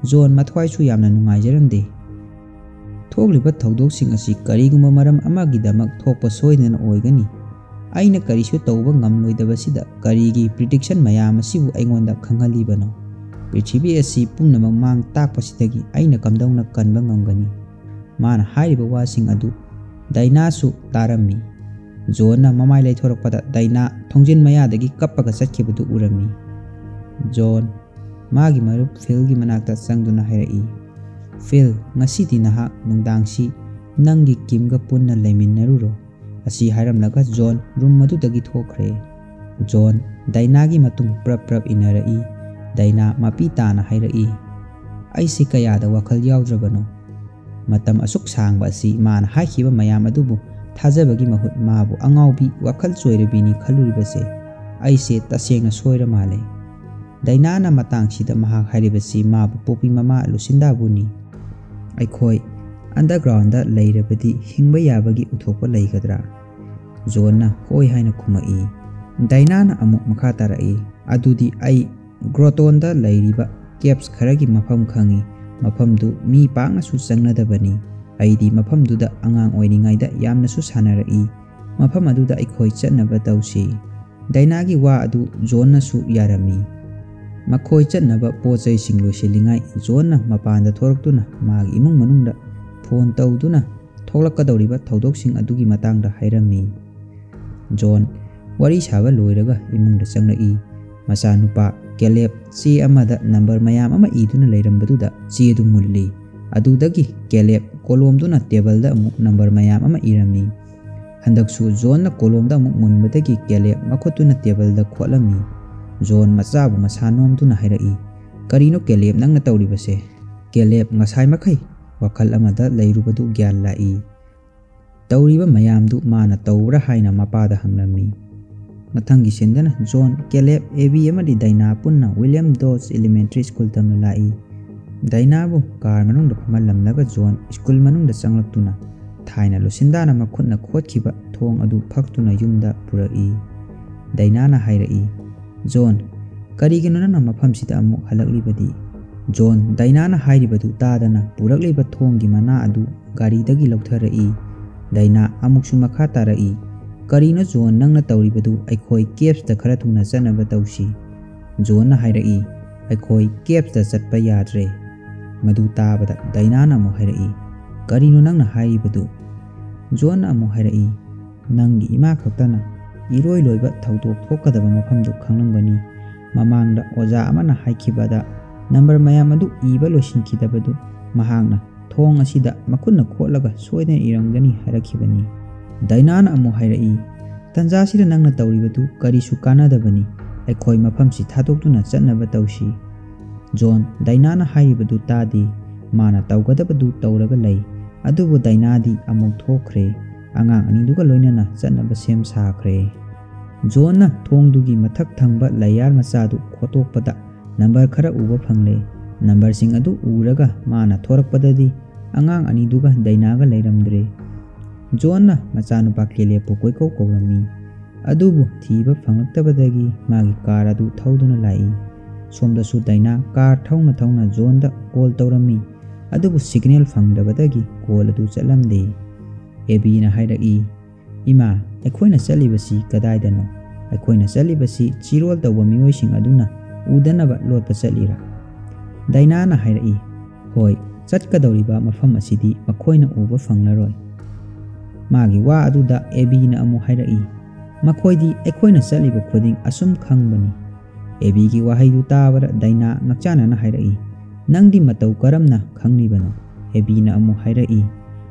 ꯖꯣꯟ ꯃꯊ꯭ꯋꯥꯏꯁꯨ ꯌꯥꯝꯅ ꯅꯨꯡꯉꯥꯏꯖꯔꯝꯗꯦ꯫ "ꯊꯣꯛꯂꯤꯕ ꯊꯧꯗꯣꯛꯁꯤꯡ ꯑꯁꯤ ꯀꯔꯤꯒꯨꯝꯕ ꯃꯔꯝ ꯑꯃꯒꯤꯗꯃꯛ ꯊꯣꯛꯄ ꯁꯣꯏꯗꯅ ꯑꯣꯏꯒꯅꯤ꯫ ꯑꯩꯅ ꯀꯔꯤꯁꯨ ꯇꯧꯕ ꯉꯝꯂꯣꯏꯗꯕꯁꯤꯗ ꯀꯔꯤꯒꯤ prediction ꯃꯌꯥꯝ ꯑꯁꯤꯕꯨ ꯑꯩꯉꯣꯟꯗ ꯈꯪꯍꯜꯂꯤꯕꯅꯣ? ꯄ꯭ꯔꯤꯊꯤꯕꯤ ꯑꯁꯤ ꯄꯨꯝꯅꯃꯛ ꯃꯥꯡ ꯇꯥꯛꯄꯁꯤꯗꯒꯤ ꯑꯩꯅ ꯀꯝꯗꯧꯅ ꯀꯟꯕ ꯉꯝꯒꯅꯤ?" ꯃꯥꯅ ꯍꯥꯏꯔꯤꯕ ꯋꯥꯁꯤꯡ ꯑꯗꯨ ꯗꯥꯏꯅꯥꯁꯨ ꯇꯥꯔꯝꯃꯤ꯫ ꯖꯣꯟꯅ ꯃꯃꯥꯏ ꯂꯩꯊꯣꯔꯛꯄꯗ ꯗꯥꯏꯅꯥ ꯊꯣꯡꯖꯤꯟ ꯃꯌꯥꯗꯒꯤ ꯀꯞꯄꯒ ꯆꯠꯈꯤꯕꯗꯨ ꯎꯔꯝꯃꯤ꯫ ꯖꯣꯟ ꯃꯥꯒꯤ ꯃꯔꯨꯞ ꯐꯤꯜꯒꯤ ꯃꯅꯥꯛꯇ ꯆꯪꯗꯨꯅ ꯍꯥꯏꯔꯛꯏ, "ꯐꯤꯜ, ꯉꯁꯤꯗꯤ ꯅꯍꯥꯛ ꯅꯨꯡꯗꯥꯡꯁꯤ ꯅꯪꯒꯤ ꯀꯤꯝꯒ ꯄꯨꯟꯅ ꯂꯩꯃꯤꯟꯅꯔꯨꯔꯣ"꯫ ꯑꯁꯤ ꯍꯥꯏꯔꯝꯂꯒ ꯖꯣꯟ room ꯑꯗꯨꯗꯒꯤ ꯊꯣꯛꯈ꯭ꯔꯦ꯫ ꯖꯣꯟ ꯗꯥꯏꯅꯥꯒꯤ ꯃꯇꯨꯡ ꯄ꯭ꯔꯞ ꯄ꯭ꯔꯞ ꯏꯟꯅꯔꯛꯏ꯫ ꯗꯥꯏꯅꯥ ꯃꯄꯤ ꯇꯥꯅ ꯍꯥꯏꯔꯛꯏ, "ꯑꯩꯁꯦ ꯀꯌꯥꯗ ꯋꯥꯈꯜ ꯌꯥꯎꯗ꯭ꯔꯕꯅꯣ"꯫ ꯃꯇꯝ ꯑꯁꯨꯛ ꯁꯥꯡꯕ ꯑꯁꯤ ꯃꯥꯅ ꯍꯥꯏꯈꯤꯕ ꯃꯌꯥꯝ ꯑꯗꯨꯕꯨ ꯊꯥꯖꯕꯒꯤ ꯃꯍꯨꯠ ꯃꯥꯕꯨ ꯑꯉꯥꯎꯕꯤ, ꯋꯥꯈꯜ ꯆꯣꯏꯔꯕꯤꯅꯤ ꯈꯜꯂꯨꯔꯤꯕꯁꯦ ꯑꯩꯁꯦ ꯇꯁꯦꯡꯅ ꯁꯣꯏꯔ ꯃꯥꯜꯂꯦ꯫ ꯗꯥꯏꯅꯥꯅ ꯃꯇꯥꯡꯁꯤꯗ ꯃꯍꯥꯛ ꯍꯥꯏꯔꯤꯕꯁꯤ ꯃꯥꯕꯨ ꯄꯣꯛꯄꯤ ꯃꯃꯥ ꯂꯨꯁꯤꯟꯗꯥꯕꯨꯅꯤ꯫ "ꯑꯩꯈꯣꯏ ꯑꯟꯗꯔꯒ꯭ꯔꯥꯎꯟꯗ ꯂꯩꯔꯕꯗꯤ ꯍꯤꯡꯕ ꯌꯥꯕꯒꯤ ꯎꯊꯣꯛꯄ ꯂꯩꯒꯗ꯭ꯔꯥ?" ꯖꯣꯟꯅ ꯍꯣꯏ ꯍꯥꯏꯅ ꯈꯨꯝꯃꯛꯏ꯫ ꯗꯥꯏꯅꯥꯅ ꯑꯃꯨꯛ ꯃꯈꯥ ꯇꯥꯔꯛꯏ, "ꯑꯗꯨꯗꯤ ꯑꯩ ꯒ꯭ꯔꯣꯇꯣꯟꯗ ꯂꯩꯔꯤꯕ ꯀꯦꯞꯁ ꯈꯔꯒꯤ ꯃꯐꯝ ꯈꯪꯏ꯫ ꯃꯐꯝꯗꯨ ꯃꯤ ꯄꯥꯛꯅꯁꯨ ꯆꯪꯅꯗꯕꯅꯤ꯫ ꯑꯩꯗꯤ ꯃꯐꯝꯗꯨꯗ ꯑꯉꯥꯡ ꯑꯣꯏꯔꯤꯉꯩꯗ ꯌꯥꯝꯅꯁꯨ ꯁꯥꯟꯅꯔꯛꯏ꯫ ꯃꯐꯝ ꯑꯗꯨꯗ ꯑꯩꯈꯣꯏ ꯆꯠꯅꯕ ꯇꯧꯁꯤ꯫" ꯗꯥꯏꯅꯥꯒꯤ ꯋꯥ ꯑꯗꯨ ꯖꯣꯟꯅꯁꯨ ꯌꯥꯔꯝꯃꯤ꯫ ꯃꯈꯣꯏ ꯆꯠꯅꯕ ꯄꯣꯠ ꯆꯩꯁꯤꯡ ꯂꯣꯏꯁꯤꯜꯂꯤꯉꯩ ꯖꯣꯟꯅ ꯃꯄꯥꯟꯗ ꯊꯣꯔꯛꯇꯨꯅ ꯃꯥꯒꯤ ꯏꯃꯨꯡ ꯃꯅꯨꯡꯗ ꯐꯣꯟ ꯇꯧꯗꯨꯅ ꯊꯣꯛꯂꯛꯀꯗꯧꯔꯤꯕ ꯊꯧꯗꯣꯛꯁꯤꯡ ꯑꯗꯨꯒꯤ ꯃꯇꯥꯡꯗ ꯍꯥꯏꯔꯝꯃꯤ꯫ ꯖꯣꯟ ꯋꯥꯔꯤ ꯁꯥꯕ ꯂꯣꯏꯔꯒ ꯏꯃꯨꯡꯗ ꯆꯪꯂꯛꯏ꯫ ꯃꯆꯥꯅꯨꯄꯥ ꯀꯦꯂꯦꯕ ꯆꯦ ꯑꯃꯗ ꯅꯝꯕꯔ ꯃꯌꯥꯝ ꯑꯃ ꯏꯗꯨꯅ ꯂꯩꯔꯝꯕꯗꯨꯗ ꯆꯦꯗꯨ ꯃꯨꯜꯂꯤ꯫ ꯑꯗꯨꯗꯒꯤ ꯀꯦꯂꯦꯕ ꯀꯣꯂꯣꯝꯗꯨꯅ ꯇꯦꯕꯜꯗ ꯑꯃꯨꯛ ꯅꯝꯕꯔ ꯃꯌꯥꯝ ꯑꯃ ꯏꯔꯝꯃꯤ꯫ ꯍꯟꯗꯛꯁꯨ ꯖꯣꯟꯅ ꯀꯣꯂꯣꯝꯗ ꯑꯃꯨꯛ ꯃꯨꯟꯕꯗꯒꯤ ꯀꯦꯂꯦꯕ ꯃꯈꯨꯠꯇꯨꯅ ꯇꯦꯕꯜꯗ ꯈꯣꯠꯂꯝꯃꯤ꯫ ꯖꯣꯟ ꯃꯆꯥꯕꯨ ꯃꯁꯥ ꯅꯣꯝꯗꯨꯅ ꯍꯥꯏꯔꯛꯏ, "ꯀꯔꯤꯅꯣ ꯀꯦꯂꯦꯕ ꯅꯪꯅ ꯇꯧꯔꯤꯕꯁꯦ?" ꯀꯦꯂꯦꯕ ꯉꯁꯥꯏ ꯃꯈꯩ ꯋꯥꯈꯜ ꯑꯃꯗ ꯂꯩꯔꯨꯕꯗꯨ ꯒ꯭ꯌꯥꯟ ꯂꯥꯛꯏ꯫ ꯇꯧꯔꯤꯕ ꯃꯌꯥꯝꯗꯨ ꯃꯥꯅ ꯇꯧꯕ꯭ꯔꯥ ꯍꯥꯏꯅ ꯃꯄꯥꯗ ꯍꯪꯂꯝꯃꯤ꯫ ꯃꯊꯪꯒꯤ ꯁꯤꯟꯗꯅ ꯖꯣꯟ, ꯀꯦꯂꯦꯕ, ꯑꯦꯕꯤ ꯑꯃꯗꯤ ꯗꯥꯏꯅꯥ ꯄꯨꯟꯅ ꯋꯤꯂꯤꯌꯝ ꯗꯣꯖ ꯏꯂꯤꯃꯦꯟꯇꯔꯤ ꯁ꯭ꯀꯨꯜ ꯇꯝꯅ ꯂꯥꯛꯏ꯫ ꯗꯥꯏꯅꯥꯕꯨ ꯀꯥꯔ ꯃꯅꯨꯡꯗ ꯐꯝꯍꯜꯂꯝꯂꯒ ꯖꯣꯟ ꯁ꯭ꯀꯨꯜ ꯃꯅꯨꯡꯗ ꯆꯪꯂꯛꯇꯨꯅ ꯊꯥꯏꯅ ꯂꯨꯁꯤꯟꯗꯥꯅ ꯃꯈꯨꯠꯅ ꯈꯣꯠꯈꯤꯕ ꯊꯣꯡ ꯑꯗꯨ ꯐꯛꯇꯨꯅ ꯌꯨꯝꯗ ꯄꯨꯔꯛꯏ꯫ ꯗꯥꯏꯅꯥꯅ ꯍꯥꯏꯔꯛꯏ, "ꯖꯣꯟ, ꯀꯔꯤꯒꯤꯅꯣ ꯅꯪꯅ ꯃꯐꯝꯁꯤꯗ ꯑꯃꯨꯛ ꯍꯜꯂꯛꯂꯤꯕꯗꯤ?" ꯖꯣꯟ ꯗꯥꯏꯅꯥꯅ ꯍꯥꯏꯔꯤꯕꯗꯨ ꯇꯥꯗꯅ ꯄꯨꯔꯛꯂꯤꯕ ꯊꯣꯡꯒꯤ ꯃꯅꯥ ꯑꯗꯨ ꯒꯥꯔꯤꯗꯒꯤ ꯂꯧꯊꯔꯛꯏ꯫ ꯗꯥꯏꯅꯥ ꯑꯃꯨꯛꯁꯨ ꯃꯈꯥ ꯇꯥꯔꯛꯏ, "ꯀꯔꯤꯅꯣ ꯖꯣꯟ ꯅꯪꯅ ꯇꯧꯔꯤꯕꯗꯨ? ꯑꯩꯈꯣꯏ ꯀꯦꯞꯁꯇ ꯈꯔ ꯊꯨꯅ ꯆꯠꯅꯕ ꯇꯧꯁꯤ꯫" ꯖꯣꯟꯅ ꯍꯥꯏꯔꯛꯏ, "ꯑꯩꯈꯣꯏ ꯀꯦꯞꯁꯇ ꯆꯠꯄ ꯌꯥꯗ꯭ꯔꯦ꯫" ꯃꯗꯨ ꯇꯥꯕꯗ ꯗꯥꯏꯅꯥꯅ ꯑꯃꯨꯛ ꯍꯥꯏꯔꯛꯏ, "ꯀꯔꯤꯅꯣ ꯅꯪꯅ ꯍꯥꯏꯔꯤꯕꯗꯨ?" ꯖꯣꯟꯅ ꯑꯃꯨꯛ ꯍꯥꯏꯔꯛꯏ, "ꯅꯪꯒꯤ ꯏꯃꯥ ꯈꯛꯇꯅ ꯏꯔꯣꯏ ꯂꯣꯏꯕ ꯊꯧꯗꯣꯛ ꯊꯣꯛꯀꯗꯕ ꯃꯐꯝꯗꯨ ꯈꯪꯂꯝꯒꯅꯤ꯫ ꯃꯃꯥꯡꯗ ꯑꯣꯖꯥ ꯑꯃꯅ ꯍꯥꯏꯈꯤꯕꯗ ꯅꯝꯕꯔ ꯃꯌꯥꯝ ꯑꯗꯨ ꯏꯕ ꯂꯣꯏꯁꯤꯟꯈꯤꯗꯕꯗꯨ ꯃꯍꯥꯛꯅ ꯊꯣꯡ ꯑꯁꯤꯗ ꯃꯈꯨꯠꯅ ꯈꯣꯠꯂꯒ ꯁꯣꯏꯗꯅ ꯏꯔꯝꯒꯅꯤ ꯍꯥꯏꯔꯛꯈꯤꯕꯅꯤ꯫" ꯗꯥꯏꯅꯥꯅ ꯑꯃꯨꯛ ꯍꯥꯏꯔꯛꯏ, "ꯇꯟꯖꯥꯁꯤꯗ ꯅꯪꯅ ꯇꯧꯔꯤꯕꯗꯨ ꯀꯔꯤꯁꯨ ꯀꯥꯟꯅꯗꯕꯅꯤ꯫ ꯑꯩꯈꯣꯏ ꯃꯐꯝꯁꯤ ꯊꯥꯗꯣꯛꯇꯨꯅ ꯆꯠꯅꯕ ꯇꯧꯁꯤ꯫" ꯖꯣꯟ ꯗꯥꯏꯅꯥꯅ ꯍꯥꯏꯔꯤꯕꯗꯨ ꯇꯥꯗꯦ꯫ ꯃꯥꯅ ꯇꯧꯒꯗꯕꯗꯨ ꯇꯧꯔꯒ ꯂꯩ꯫ ꯑꯗꯨꯕꯨ ꯗꯥꯏꯅꯥꯗꯤ ꯑꯃꯨꯛ ꯊꯣꯛꯈ꯭ꯔꯦ꯫ ꯑꯉꯥꯡ ꯑꯅꯤꯗꯨꯒ ꯂꯣꯏꯅꯅ ꯆꯠꯅꯕ ꯁꯦꯝ ꯁꯥꯈ꯭ꯔꯦ꯫ ꯖꯣꯟꯅ ꯊꯣꯡꯗꯨꯒꯤ ꯃꯊꯛ ꯊꯪꯕ ꯂꯌꯥꯔ ꯃꯆꯥꯗꯨ ꯈꯣꯠꯇꯣꯛꯄꯗ ꯅꯝꯕꯔ ꯈꯔ ꯎꯕ ꯐꯪꯂꯦ꯫ ꯅꯝꯕꯔꯁꯤꯡ ꯑꯗꯨ ꯎꯔꯒ ꯃꯥꯅ ꯊꯣꯔꯛꯄꯗꯗꯤ ꯑꯉꯥꯡ ꯑꯅꯤꯗꯨꯒ ꯗꯥꯏꯅꯥꯒ ꯂꯩꯔꯝꯗ꯭ꯔꯦ꯫ ꯖꯣꯟꯅ ꯃꯆꯥꯅꯨꯄꯥ ꯀꯦꯂꯦꯕꯄꯨ ꯀꯣꯏꯀꯧ ꯀꯧꯔꯝꯃꯤ꯫ ꯑꯗꯨꯕꯨ ꯊꯤꯕ ꯐꯪꯂꯛꯇꯕꯗꯒꯤ ꯃꯥꯒꯤ ꯀꯥꯔ ꯑꯗꯨ ꯊꯧꯗꯨꯅ ꯂꯥꯛꯏ꯫ ꯁꯣꯝꯗꯁꯨ ꯗꯥꯏꯅꯥ ꯀꯥꯔ ꯊꯧꯅ ꯊꯧꯅ ꯖꯣꯟꯗ ꯀꯣꯜ ꯇꯧꯔꯝꯃꯤ꯫ ꯑꯗꯨꯕꯨ ꯁꯤꯒꯅꯦꯜ ꯐꯪꯗꯕꯗꯒꯤ ꯀꯣꯜ ꯑꯗꯨ ꯆꯠꯂꯝꯗꯦ꯫ ꯑꯦꯕꯤꯅ ꯍꯥꯏꯔꯛꯏ, "ꯏꯃꯥ, ꯑꯩꯈꯣꯏꯅ ꯆꯠꯂꯤꯕꯁꯤ ꯀꯗꯥꯏꯗꯅꯣ? ꯑꯩꯈꯣꯏꯅ ꯆꯠꯂꯤꯕꯁꯤ ꯆꯤꯔꯣꯜ ꯇꯧꯕ ꯃꯤꯑꯣꯏꯁꯤꯡ ꯑꯗꯨꯅ ꯎꯗꯅꯕ ꯂꯣꯠꯄ ꯆꯠꯂꯤꯔꯥ?" ꯗꯥꯏꯅꯥꯅ ꯍꯥꯏꯔꯛꯏ, "ꯍꯣꯏ, ꯆꯠꯀꯗꯧꯔꯤꯕ ꯃꯐꯝ ꯑꯁꯤꯗꯤ ꯃꯈꯣꯏꯅ ꯎꯕ ꯐꯪꯂꯔꯣꯏ꯫" ꯃꯥꯒꯤ ꯋꯥ ꯑꯗꯨꯗ ꯑꯦꯕꯤꯅ ꯑꯃꯨꯛ ꯍꯥꯏꯔꯛꯏ, "ꯃꯈꯣꯏꯗꯤ ꯑꯩꯈꯣꯏꯅ ꯆꯠꯂꯤꯕ ꯈꯨꯗꯤꯡ ꯑꯁꯨꯝ ꯈꯪꯕꯅꯤ꯫" ꯑꯦꯕꯤꯒꯤ ꯋꯥꯍꯩꯗꯨ ꯇꯥꯕꯗ ꯗꯥꯏꯅꯥ ꯉꯛꯆꯥꯟꯅꯅ ꯍꯥꯏꯔꯛꯏ, "ꯅꯪꯗꯤ ꯃꯇꯧ ꯀꯔꯝꯅ ꯈꯪꯂꯤꯕꯅꯣ?" ꯑꯦꯕꯤꯅ ꯑꯃꯨꯛ ꯍꯥꯏꯔꯛꯏ,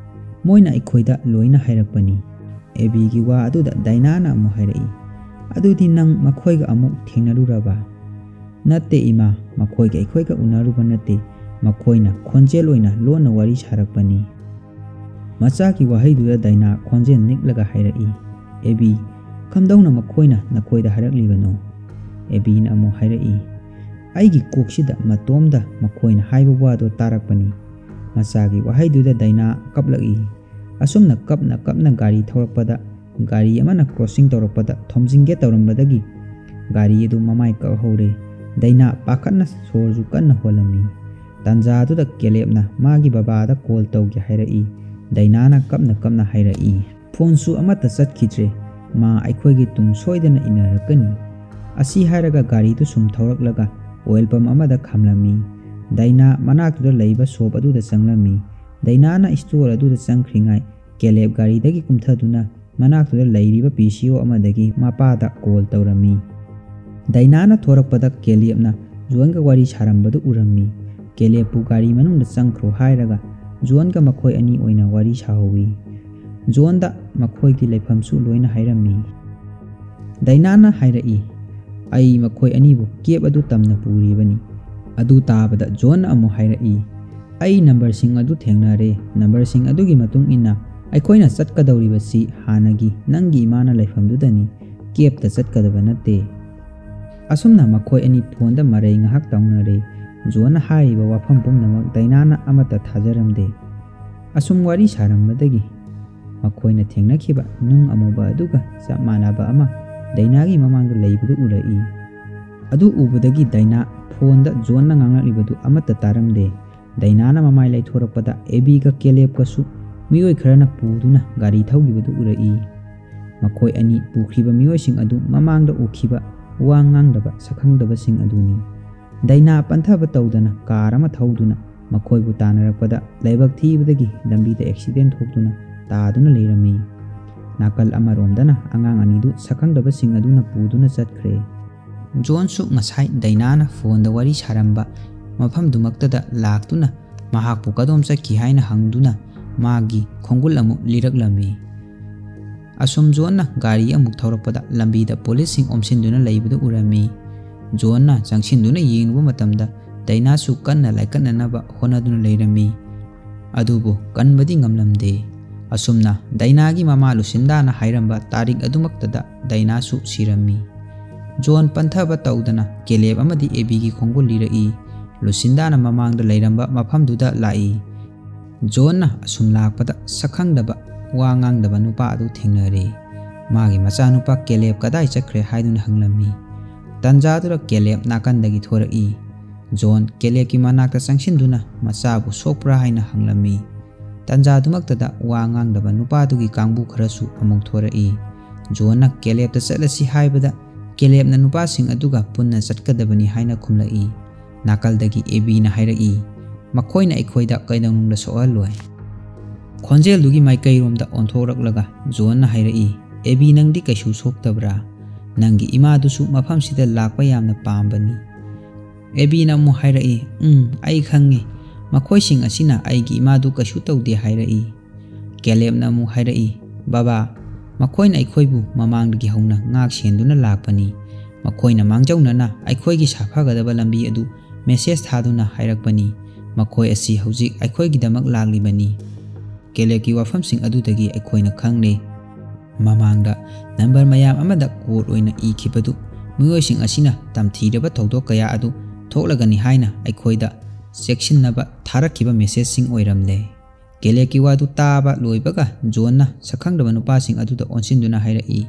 "ꯃꯣꯏꯅ ꯑꯩꯈꯣꯏꯗ ꯂꯣꯏꯅ ꯍꯥꯏꯔꯛꯄꯅꯤ꯫" ꯑꯦꯕꯤꯒꯤ ꯋꯥ ꯑꯗꯨꯗ ꯗꯥꯏꯅꯥꯅ ꯑꯃꯨꯛ ꯍꯥꯏꯔꯛꯏ, "ꯑꯗꯨꯗꯤ ꯅꯪ ꯃꯈꯣꯏꯒ ꯑꯃꯨꯛ ꯊꯦꯡꯅꯔꯨꯔꯕ?" "ꯅꯠꯇꯦ ꯏꯃꯥ, ꯃꯈꯣꯏꯒ ꯑꯩꯈꯣꯏꯒ ꯎꯅꯔꯨꯕ ꯅꯠꯇꯦ, ꯃꯈꯣꯏꯅ ꯈꯣꯟꯖꯦꯜ ꯑꯣꯏꯅ ꯂꯣꯟꯅ ꯋꯥꯔꯤ ꯁꯥꯔꯛꯄꯅꯤ꯫" ꯃꯆꯥꯒꯤ ꯋꯥꯍꯩꯗꯨꯗ ꯗꯥꯏꯅꯥ ꯈꯣꯟꯖꯦꯜ ꯅꯤꯛꯂꯒ ꯍꯥꯏꯔꯛꯏ, "ꯑꯦꯕꯤ, ꯀꯝꯗꯧꯅ ꯃꯈꯣꯏꯅ ꯅꯈꯣꯏꯗ ꯍꯥꯏꯔꯛꯂꯤꯕꯅꯣ?" ꯑꯦꯕꯤꯅ ꯑꯃꯨꯛ ꯍꯥꯏꯔꯛꯏ, "ꯑꯩꯒꯤ ꯀꯣꯛꯁꯤꯗ ꯃꯇꯣꯝꯗ ꯃꯈꯣꯏꯅ ꯍꯥꯏꯕ ꯋꯥꯗꯣ ꯇꯥꯔꯛꯄꯅꯤ꯫" ꯃꯆꯥꯒꯤ ꯋꯥꯍꯩꯗꯨꯗ ꯗꯥꯏꯅꯥ ꯀꯞꯂꯛꯏ꯫ ꯑꯁꯨꯝꯅ ꯀꯞꯅ ꯀꯞꯅ ꯒꯥꯔꯤ ꯊꯧꯔꯛꯄꯗ, ꯒꯥꯔꯤ ꯑꯃꯅ ꯀ꯭ꯔꯣꯁꯤꯡ ꯇꯧꯔꯛꯄꯗ ꯊꯣꯝꯖꯤꯟꯒꯦ ꯇꯧꯔꯝꯕꯗꯒꯤ ꯒꯥꯔꯤ ꯑꯗꯨ ꯃꯃꯥꯏ ꯀꯛꯍꯧꯔꯦ꯫ ꯗꯥꯏꯅꯥ ꯄꯥꯈꯠꯅ ꯁꯣꯔꯁꯨ ꯀꯟꯅ ꯍꯣꯜꯂꯝꯃꯤ꯫ ꯇꯥꯟꯖꯥꯗꯨꯗ ꯀꯦꯂꯦꯕꯅ ꯃꯥꯒꯤ ꯕꯕꯥꯗ ꯀꯣꯜ ꯇꯧꯒꯦ ꯍꯥꯏꯔꯛꯏ꯫ ꯗꯥꯏꯅꯥꯅ ꯀꯞꯅ ꯀꯞꯅ ꯍꯥꯏꯔꯛꯏ, "ꯐꯣꯟꯁꯨ ꯑꯃꯠꯇ ꯆꯠꯈꯤꯗ꯭ꯔꯦ꯫ ꯃꯥ ꯑꯩꯈꯣꯏꯒꯤ ꯇꯨꯡ ꯁꯣꯏꯗꯅ ꯏꯟꯅꯔꯛꯀꯅꯤ꯫" ꯑꯁꯤ ꯍꯥꯏꯔꯒ ꯒꯥꯔꯤꯗꯨ ꯁꯨꯝ ꯊꯧꯔꯛꯂꯒ ꯑꯣꯏꯜ ꯄꯝ ꯑꯃꯗ ꯈꯥꯝꯂꯝꯃꯤ꯫ ꯗꯥꯏꯅꯥ ꯃꯅꯥꯛꯇꯨꯗ ꯂꯩꯕ ꯁꯣꯞ ꯑꯗꯨꯗ ꯆꯪꯂꯝꯃꯤ꯫ ꯗꯥꯏꯅꯥꯅ ꯏꯁꯇꯣꯔ ꯑꯗꯨꯗ ꯆꯪꯈ꯭ꯔꯤꯉꯩ ꯀꯦꯂꯦꯕ ꯒꯥꯔꯤꯗꯒꯤ ꯀꯨꯝꯊꯗꯨꯅ ꯃꯅꯥꯛꯇꯨꯗ ꯂꯩꯔꯤꯕ ꯄꯤ ꯁꯤ ꯑꯣ ꯑꯃꯗꯒꯤ ꯃꯄꯥꯗ ꯀꯣꯜ ꯇꯧꯔꯝꯃꯤ꯫ ꯗꯥꯏꯅꯥꯅ ꯊꯣꯔꯛꯄꯗ ꯀꯦꯂꯦꯕꯅ ꯖꯣꯟꯒ ꯋꯥꯔꯤ ꯁꯥꯔꯝꯕꯗꯨ ꯎꯔꯝꯃꯤ꯫ ꯀꯦꯂꯦꯕꯄꯨ ꯒꯥꯔꯤ ꯃꯅꯨꯡꯗ ꯆꯪꯈ꯭ꯔꯣ ꯍꯥꯏꯔꯒ ꯖꯣꯟꯒ ꯃꯈꯣꯏ ꯑꯅꯤ ꯑꯣꯏꯅ ꯋꯥꯔꯤ ꯁꯥꯍꯧꯋꯤ꯫ ꯖꯣꯟꯗ ꯃꯈꯣꯏꯒꯤ ꯂꯩꯐꯝꯁꯨ ꯂꯣꯏꯅ ꯍꯥꯏꯔꯝꯃꯤ꯫ ꯗꯥꯏꯅꯥꯅ ꯍꯥꯏꯔꯛꯏ, "ꯑꯩ ꯃꯈꯣꯏ ꯑꯅꯤꯕꯨ ꯀꯦꯕ ꯑꯗꯨ ꯇꯝꯅ ꯄꯨꯔꯤꯕꯅꯤ꯫" ꯑꯗꯨ ꯇꯥꯕꯗ ꯖꯣꯟꯅ ꯑꯃꯨꯛ ꯍꯥꯏꯔꯛꯏ, "ꯑꯩ ꯅꯝꯕꯔꯁꯤꯡ ꯑꯗꯨ ꯊꯦꯡꯅꯔꯦ꯫ ꯅꯝꯕꯔꯁꯤꯡ ꯑꯗꯨꯒꯤ ꯃꯇꯨꯡ ꯏꯟꯅ ꯑꯩꯈꯣꯏꯅ ꯆꯠꯀꯗꯧꯔꯤꯕꯁꯤ ꯍꯥꯟꯅꯒꯤ ꯅꯪꯒꯤ ꯏꯃꯥꯅ ꯂꯩꯐꯝꯗꯨꯗꯅꯤ꯫ ꯀꯦꯞꯇ ꯆꯠꯀꯗꯕ ꯅꯠꯇꯦ꯫ ꯑꯁꯨꯝꯅ ꯃꯈꯣꯏ ꯑꯅꯤ ꯐꯣꯟꯗ ꯃꯔꯩ ꯉꯥꯏꯍꯥꯛ ꯇꯧꯅꯔꯦ꯫ ꯖꯣꯟꯅ ꯍꯥꯏꯔꯤꯕ ꯋꯥꯐꯝ ꯄꯨꯝꯅꯃꯛ ꯗꯥꯏꯅꯥꯅ ꯑꯃꯠꯇ ꯊꯥꯖꯔꯝꯗꯦ꯫ ꯑꯁꯨꯝ ꯋꯥꯔꯤ ꯁꯥꯔꯝꯕꯗꯒꯤ ꯃꯈꯣꯏꯅ ꯊꯦꯡꯅꯈꯤꯕ ꯅꯨꯡ ꯑꯃꯨꯕ ꯑꯗꯨꯒ ꯆꯞ ꯃꯥꯟꯅꯕ ꯑꯃ ꯗꯥꯏꯅꯥꯒꯤ ꯃꯃꯥꯡꯗ ꯂꯩꯕꯗꯨ ꯎꯔꯛꯏ꯫ ꯑꯗꯨ ꯎꯕꯗꯒꯤ ꯗꯥꯏꯅꯥ ꯐꯣꯟꯗ ꯖꯣꯟꯅ ꯉꯥꯡꯂꯛꯂꯤꯕꯗꯨ ꯑꯃꯠꯇ ꯇꯥꯔꯝꯗꯦ꯫ ꯗꯥꯏꯅꯥꯅ ꯃꯃꯥꯏ ꯂꯩꯊꯣꯔꯛꯄꯗ ꯑꯦꯕꯤꯒ ꯀꯦꯂꯦꯕꯀꯁꯨ ꯃꯤꯑꯣꯏ ꯈꯔꯅ ꯄꯨꯗꯨꯅ ꯒꯥꯔꯤ ꯊꯧꯈꯤꯕꯗꯨ ꯎꯔꯛꯏ꯫ ꯃꯈꯣꯏ ꯑꯅꯤ ꯄꯨꯈ꯭ꯔꯤꯕ ꯃꯤꯑꯣꯏꯁꯤꯡ ꯑꯗꯨ ꯃꯃꯥꯡꯗ ꯎꯈꯤꯕ ꯋꯥ ꯉꯥꯡꯗꯕ ꯁꯛꯈꯪꯗꯕꯁꯤꯡ ꯑꯗꯨꯅꯤ꯫ ꯗꯥꯏꯅꯥ ꯄꯟꯊꯕ ꯇꯧꯗꯅ ꯀꯥꯔ ꯑꯃ ꯊꯧꯗꯨꯅ ꯃꯈꯣꯏꯕꯨ ꯇꯥꯟꯅꯔꯛꯄꯗ ꯂꯥꯏꯕꯛ ꯊꯤꯕꯗꯒꯤ ꯂꯝꯕꯤꯗ ꯑꯦꯛꯁꯤꯗꯦꯟ ꯊꯣꯛꯇꯨꯅ ꯇꯥꯗꯨꯅ ꯂꯩꯔꯝꯃꯤ꯫ ꯅꯥꯀꯜ ꯑꯃꯔꯣꯝꯗꯅ ꯑꯉꯥꯡ ꯑꯅꯤꯗꯨ ꯁꯛꯈꯪꯗꯕꯁꯤꯡ ꯑꯗꯨꯅ ꯄꯨꯗꯨꯅ ꯆꯠꯈ꯭ꯔꯦ꯫ ꯖꯣꯟꯁꯨ ꯉꯁꯥꯏ ꯗꯥꯏꯅꯥꯅ ꯐꯣꯟꯗ ꯋꯥꯔꯤ ꯁꯥꯔꯝꯕ ꯃꯐꯝꯗꯨꯃꯛꯇꯗ ꯂꯥꯛꯇꯨꯅ ꯃꯍꯥꯛꯄꯨ ꯀꯗꯣꯝ ꯆꯠꯈꯤ ꯍꯥꯏꯅ ꯍꯪꯗꯨꯅ ꯃꯥꯒꯤ ꯈꯣꯡꯒꯨꯜ ꯑꯃꯨꯛ ꯂꯤꯔꯛꯂꯝꯃꯤ꯫ ꯑꯁꯨꯝ ꯖꯣꯟꯅ ꯒꯥꯔꯤ ꯑꯃꯨꯛ ꯊꯧꯔꯛꯄꯗ ꯂꯝꯕꯤꯗ ꯄꯨꯂꯤꯁꯁꯤꯡ ꯑꯣꯝꯁꯤꯟꯗꯨꯅ ꯂꯩꯕꯗꯨ ꯎꯔꯝꯃꯤ꯫ ꯖꯣꯟꯅ ꯆꯪꯁꯤꯟꯗꯨꯅ ꯌꯦꯡꯂꯨꯕ ꯃꯇꯝꯗ ꯗꯥꯏꯅꯥꯁꯨ ꯀꯟꯅ ꯂꯥꯏꯀꯠꯅꯅꯕ ꯍꯣꯠꯅꯗꯨꯅ ꯂꯩꯔꯝꯃꯤ꯫ ꯑꯗꯨꯕꯨ ꯀꯟꯕꯗꯤ ꯉꯝꯂꯝꯗꯦ꯫ ꯑꯁꯨꯝꯅ ꯗꯥꯏꯅꯥꯒꯤ ꯃꯃꯥ ꯂꯨꯁꯤꯟꯗꯥꯅ ꯍꯥꯏꯔꯝꯕ ꯇꯥꯔꯤꯛ ꯑꯗꯨꯃꯛꯇꯗ ꯗꯥꯏꯅꯥꯁꯨ ꯁꯤꯔꯝꯃꯤ꯫ ꯖꯣꯟ ꯄꯟꯊꯕ ꯇꯧꯗꯅ ꯀꯦꯂꯦꯕ ꯑꯃꯗꯤ ꯑꯦꯕꯤꯒꯤ ꯈꯣꯡꯒꯨꯜ ꯂꯤꯔꯛꯏ꯫ ꯂꯨꯁꯤꯟꯗꯥꯅ ꯃꯃꯥꯡꯗ ꯂꯩꯔꯝꯕ ꯃꯐꯝꯗꯨꯗ ꯂꯥꯛꯏ꯫ ꯖꯣꯟꯅ ꯑꯁꯨꯝ ꯂꯥꯛꯄꯗ ꯁꯛꯈꯪꯗꯕ, ꯋꯥ ꯉꯥꯡꯗꯕ ꯅꯨꯄꯥ ꯑꯗꯨ ꯊꯦꯡꯅꯔꯦ꯫ ꯃꯥꯒꯤ ꯃꯆꯥꯅꯨꯄꯥ ꯀꯦꯂꯦꯕ ꯀꯗꯥꯏ ꯆꯠꯈ꯭ꯔꯦ ꯍꯥꯏꯗꯨꯅ ꯍꯪꯂꯝꯃꯤ꯫ ꯇꯟꯖꯥꯗꯨꯗ ꯀꯦꯂꯦꯕ ꯅꯥꯀꯟꯗꯒꯤ ꯊꯣꯔꯛꯏ꯫ ꯖꯣꯟ ꯀꯦꯂꯦꯕꯀꯤ ꯃꯅꯥꯛꯇ ꯆꯪꯁꯤꯟꯗꯨꯅ ꯃꯆꯥꯕꯨ ꯁꯣꯛꯄ꯭ꯔꯥ ꯍꯥꯏꯅ ꯍꯪꯂꯝꯃꯤ꯫ ꯇꯟꯖꯥꯗꯨꯃꯛꯇꯗ ꯋꯥ ꯉꯥꯡꯗꯕ ꯅꯨꯄꯥꯗꯨꯒꯤ ꯀꯥꯡꯕꯨ ꯈꯔꯁꯨ ꯑꯃꯨꯛ ꯊꯣꯔꯛꯏ꯫ ꯖꯣꯟꯅ ꯀꯦꯂꯦꯕꯇ ꯆꯠꯂꯁꯤ ꯍꯥꯏꯕꯗ ꯀꯦꯂꯦꯕꯅ ꯅꯨꯄꯥꯁꯤꯡ ꯑꯗꯨꯒ ꯄꯨꯟꯅ ꯆꯠꯀꯗꯕꯅꯤ ꯍꯥꯏꯅ ꯈꯨꯝꯂꯛꯏ꯫ ꯅꯥꯀꯜꯗꯒꯤ ꯑꯦꯕꯤꯅ ꯍꯥꯏꯔꯛꯏ, "ꯃꯈꯣꯏꯅ ꯑꯩꯈꯣꯏꯗ ꯀꯩꯗꯧꯅꯨꯡꯗ ꯁꯣꯛꯍꯜꯂꯣꯏ꯫" ꯈꯣꯟꯖꯦꯜꯗꯨꯒꯤ ꯃꯥꯏꯀꯩꯔꯣꯝꯗ ꯑꯣꯟꯊꯣꯔꯛꯂꯒ ꯖꯣꯟꯅ ꯍꯥꯏꯔꯛꯏ, "ꯑꯦꯕꯤ, ꯅꯪꯗꯤ ꯀꯩꯁꯨ ꯁꯣꯛꯇꯕ꯭ꯔꯥ? ꯅꯪꯒꯤ ꯏꯃꯥꯗꯨꯁꯨ ꯃꯐꯝꯁꯤꯗ ꯂꯥꯛꯄ ꯌꯥꯝꯅ ꯄꯥꯝꯕꯅꯤ꯫" ꯑꯦꯕꯤꯅ ꯑꯃꯨꯛ ꯍꯥꯏꯔꯛꯏ, "ꯎꯝ, ꯑꯩ ꯈꯪꯉꯤ꯫ ꯃꯈꯣꯏꯁꯤꯡ ꯑꯁꯤꯅ ꯑꯩꯒꯤ ꯏꯃꯥꯗꯨ ꯀꯩꯁꯨ ꯇꯧꯗꯦ ꯍꯥꯏꯔꯛꯏ꯫" ꯀꯦꯂꯦꯕꯅ ꯑꯃꯨꯛ ꯍꯥꯏꯔꯛꯏ, "ꯕꯕꯥ, ꯃꯈꯣꯏꯅ ꯑꯩꯈꯣꯏꯕꯨ ꯃꯃꯥꯡꯗꯒꯤ ꯍꯧꯅ ꯉꯥꯛ ꯁꯦꯟꯗꯨꯅ ꯂꯥꯛꯄꯅꯤ꯫ ꯃꯈꯣꯏꯅ ꯃꯥꯡꯖꯧꯅꯅ ꯑꯩꯈꯣꯏꯒꯤ ꯁꯥꯐꯒꯗꯕ ꯂꯝꯕꯤ ꯑꯗꯨ ꯃꯦꯁꯦꯖ ꯊꯥꯗꯨꯅ ꯍꯥꯏꯔꯛꯄꯅꯤ꯫ ꯃꯈꯣꯏ ꯑꯁꯤ ꯍꯧꯖꯤꯛ ꯑꯩꯈꯣꯏꯒꯤꯗꯃꯛ ꯂꯥꯛꯂꯤꯕꯅꯤ꯫" ꯀꯦꯂꯦꯕꯀꯤ ꯋꯥꯐꯝꯁꯤꯡ ꯑꯗꯨꯗꯒꯤ ꯑꯩꯈꯣꯏꯅ ꯈꯪꯂꯦ, ꯃꯃꯥꯡꯗ ꯅꯝꯕꯔ ꯃꯌꯥꯝ ꯑꯃꯗ ꯀꯣꯗ ꯑꯣꯏꯅ ꯏꯈꯤꯕꯗꯨ ꯃꯤꯑꯣꯏꯁꯤꯡ ꯑꯁꯤꯅ ꯇꯝꯊꯤꯔꯕ ꯊꯧꯗꯣꯛ ꯀꯌꯥ ꯑꯗꯨ ꯊꯣꯛꯂꯒꯅꯤ ꯍꯥꯏꯅ ꯑꯩꯈꯣꯏꯗ ꯆꯦꯛꯁꯤꯟꯅꯕ ꯊꯥꯔꯛꯈꯤꯕ ꯃꯦꯁꯦꯖꯁꯤꯡ ꯑꯣꯏꯔꯝꯂꯦ꯫ ꯀꯦꯂꯦꯕꯀꯤ ꯋꯥꯗꯨ ꯇꯥꯕ ꯂꯣꯏꯕꯒ ꯖꯣꯟꯅ ꯁꯛꯈꯪꯗꯕ ꯅꯨꯄꯥꯁꯤꯡ ꯑꯗꯨꯗ ꯑꯣꯟꯁꯤꯟꯗꯨꯅ ꯍꯥꯏꯔꯛꯏ,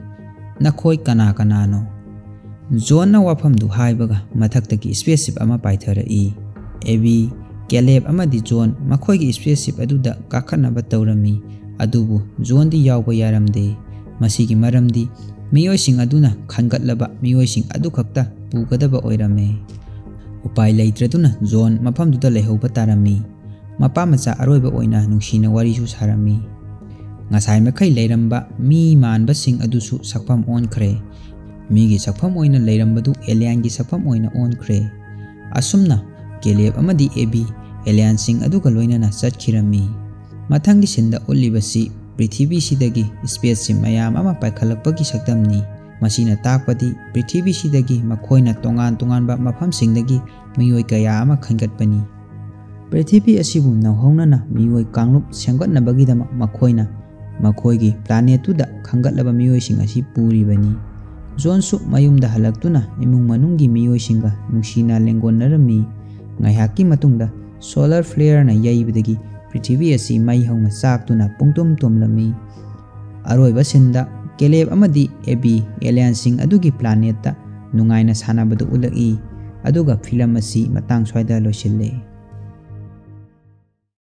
"ꯅꯈꯣꯏ ꯀꯅꯥ ꯀꯅꯥꯅꯣ?" ꯖꯣꯟꯅ ꯋꯥꯐꯝꯗꯨ ꯍꯥꯏꯕꯒ ꯃꯊꯛꯇꯒꯤ ꯁ꯭ꯄꯦꯁꯁꯤꯞ ꯑꯃ ꯄꯥꯏꯊꯔꯛꯏ꯫ ꯑꯦꯕꯤ, ꯀꯦꯂꯦꯕ ꯑꯃꯗꯤ ꯖꯣꯟ ꯃꯈꯣꯏꯒꯤ ꯁ꯭ꯄꯦꯁꯁꯤꯞ ꯑꯗꯨꯗ ꯀꯥꯈꯠꯅꯕ ꯇꯧꯔꯝꯃꯤ, ꯑꯗꯨꯕꯨ ꯖꯣꯟꯗꯤ ꯌꯥꯎꯕ ꯌꯥꯔꯝꯗꯦ꯫ ꯃꯁꯤꯒꯤ ꯃꯔꯝꯗꯤ ꯃꯤꯑꯣꯏꯁꯤꯡ ꯑꯗꯨꯅ ꯈꯟꯒꯠꯂꯕ ꯃꯤꯑꯣꯏꯁꯤꯡ ꯑꯗꯨꯈꯛꯇ ꯄꯨꯒꯗꯕ ꯑꯣꯏꯔꯝꯃꯦ꯫ ꯎꯄꯥꯏ ꯂꯩꯇ꯭ꯔꯗꯨꯅ ꯖꯣꯟ ꯃꯐꯝꯗꯨꯗ ꯂꯩꯍꯧꯕ ꯇꯥꯔꯝꯃꯤ꯫ ꯃꯄꯥ ꯃꯆꯥ ꯑꯔꯣꯏꯕ ꯑꯣꯏꯅ ꯅꯨꯡꯁꯤꯅ ꯋꯥꯔꯤꯁꯨ ꯁꯥꯔꯝꯃꯤ꯫ ꯉꯁꯥꯏ ꯃꯈꯩ ꯂꯩꯔꯝꯕ ꯃꯤ ꯃꯥꯟꯕꯁꯤꯡ ꯑꯗꯨꯁꯨ ꯁꯛꯐꯝ ꯑꯣꯟꯈ꯭ꯔꯦ꯫ ꯃꯤꯒꯤ ꯁꯛꯐꯝ ꯑꯣꯏꯅ ꯂꯩꯔꯝꯕꯗꯨ ꯑꯦꯂꯤꯌꯟꯒꯤ ꯁꯛꯐꯝ ꯑꯣꯏꯅ ꯑꯣꯟꯈ꯭ꯔꯦ꯫ ꯑꯁꯨꯝꯅ ꯀꯦꯂꯦꯕ ꯑꯃꯗꯤ ꯑꯦꯕꯤ ꯑꯦꯂꯤꯌꯟꯁꯤꯡ ꯑꯗꯨꯒ ꯂꯣꯏꯅꯅ ꯆꯠꯈꯤꯔꯝꯃꯤ꯫ ꯃꯊꯪꯒꯤ ꯁꯤꯟꯗ ꯎꯠꯂꯤꯕꯁꯤ ꯄ꯭ꯔꯤꯊꯤꯕꯤꯁꯤꯗꯒꯤ ꯁ꯭ꯄꯦꯁꯁꯤꯞ ꯃꯌꯥꯝ ꯑꯃ ꯄꯥꯏꯈꯠꯂꯛꯄꯒꯤ ꯁꯛꯇꯝꯅꯤ꯫ ꯃꯁꯤꯅ ꯇꯥꯛꯄꯗꯤ ꯄ꯭ꯔꯤꯊꯤꯕꯤꯁꯤꯗꯒꯤ ꯃꯈꯣꯏꯅ ꯇꯣꯉꯥꯟ ꯇꯣꯉꯥꯟꯕ ꯃꯐꯝꯁꯤꯡꯗꯒꯤ ꯃꯤꯑꯣꯏ ꯀꯌꯥ ꯑꯃ ꯈꯟꯒꯠꯄꯅꯤ꯫ ꯄ꯭ꯔꯤꯊꯤꯕꯤ ꯑꯁꯤꯕꯨ ꯅꯧꯍꯧꯅꯅ ꯃꯤꯑꯣꯏ ꯀꯥꯡꯂꯨꯞ ꯁꯦꯝꯒꯠꯅꯕꯒꯤꯗꯃꯛ ꯃꯈꯣꯏꯅ ꯃꯈꯣꯏꯒꯤ ꯄ꯭ꯂꯥꯅꯦꯠꯇꯨꯗ ꯈꯟꯒꯠꯂꯕ ꯃꯤꯑꯣꯏꯁꯤꯡ ꯑꯁꯤ ꯄꯨꯔꯤꯕꯅꯤ꯫ ꯖꯣꯟꯁꯨ ꯃꯌꯨꯝꯗ ꯍꯜꯂꯛꯇꯨꯅ ꯏꯃꯨꯡ ꯃꯅꯨꯡꯒꯤ ꯃꯤꯑꯣꯏꯁꯤꯡꯒ ꯅꯨꯡꯁꯤꯅ ꯂꯦꯡꯒꯣꯟꯅꯔꯝꯃꯤ꯫ ꯉꯥꯏꯍꯥꯛꯀꯤ ꯃꯇꯨꯡꯗ ꯁꯣꯂꯔ ꯐ꯭ꯂꯦꯌꯔꯅ ꯌꯩꯕꯗꯒꯤ ꯄ꯭ꯔꯤꯊꯤꯕꯤ ꯑꯁꯤ ꯃꯩ ꯍꯧꯅ ꯆꯥꯛꯇꯨꯅ ꯄꯨꯡꯇꯨꯝ ꯇꯨꯝꯂꯝꯃꯤ꯫ ꯑꯔꯣꯏꯕ ꯁꯤꯟꯗ ꯀꯦꯂꯦꯕ ꯑꯃꯗꯤ ꯑꯦꯕꯤ ꯑꯦꯂꯤꯌꯟꯁꯤꯡ ꯑꯗꯨꯒꯤ ꯄ꯭ꯂꯥꯅꯦꯠꯇ ꯅꯨꯡꯉꯥꯏꯅ ꯁꯥꯟꯅꯕꯗꯨ ꯎꯠꯂꯛꯏ꯫ ꯑꯗꯨꯒ ꯐꯤꯂꯝ ꯑꯁꯤ ꯃꯇꯥꯡ ꯁ꯭ꯋꯥꯏꯗ ꯂꯣꯏꯁꯤꯜꯂꯦ꯫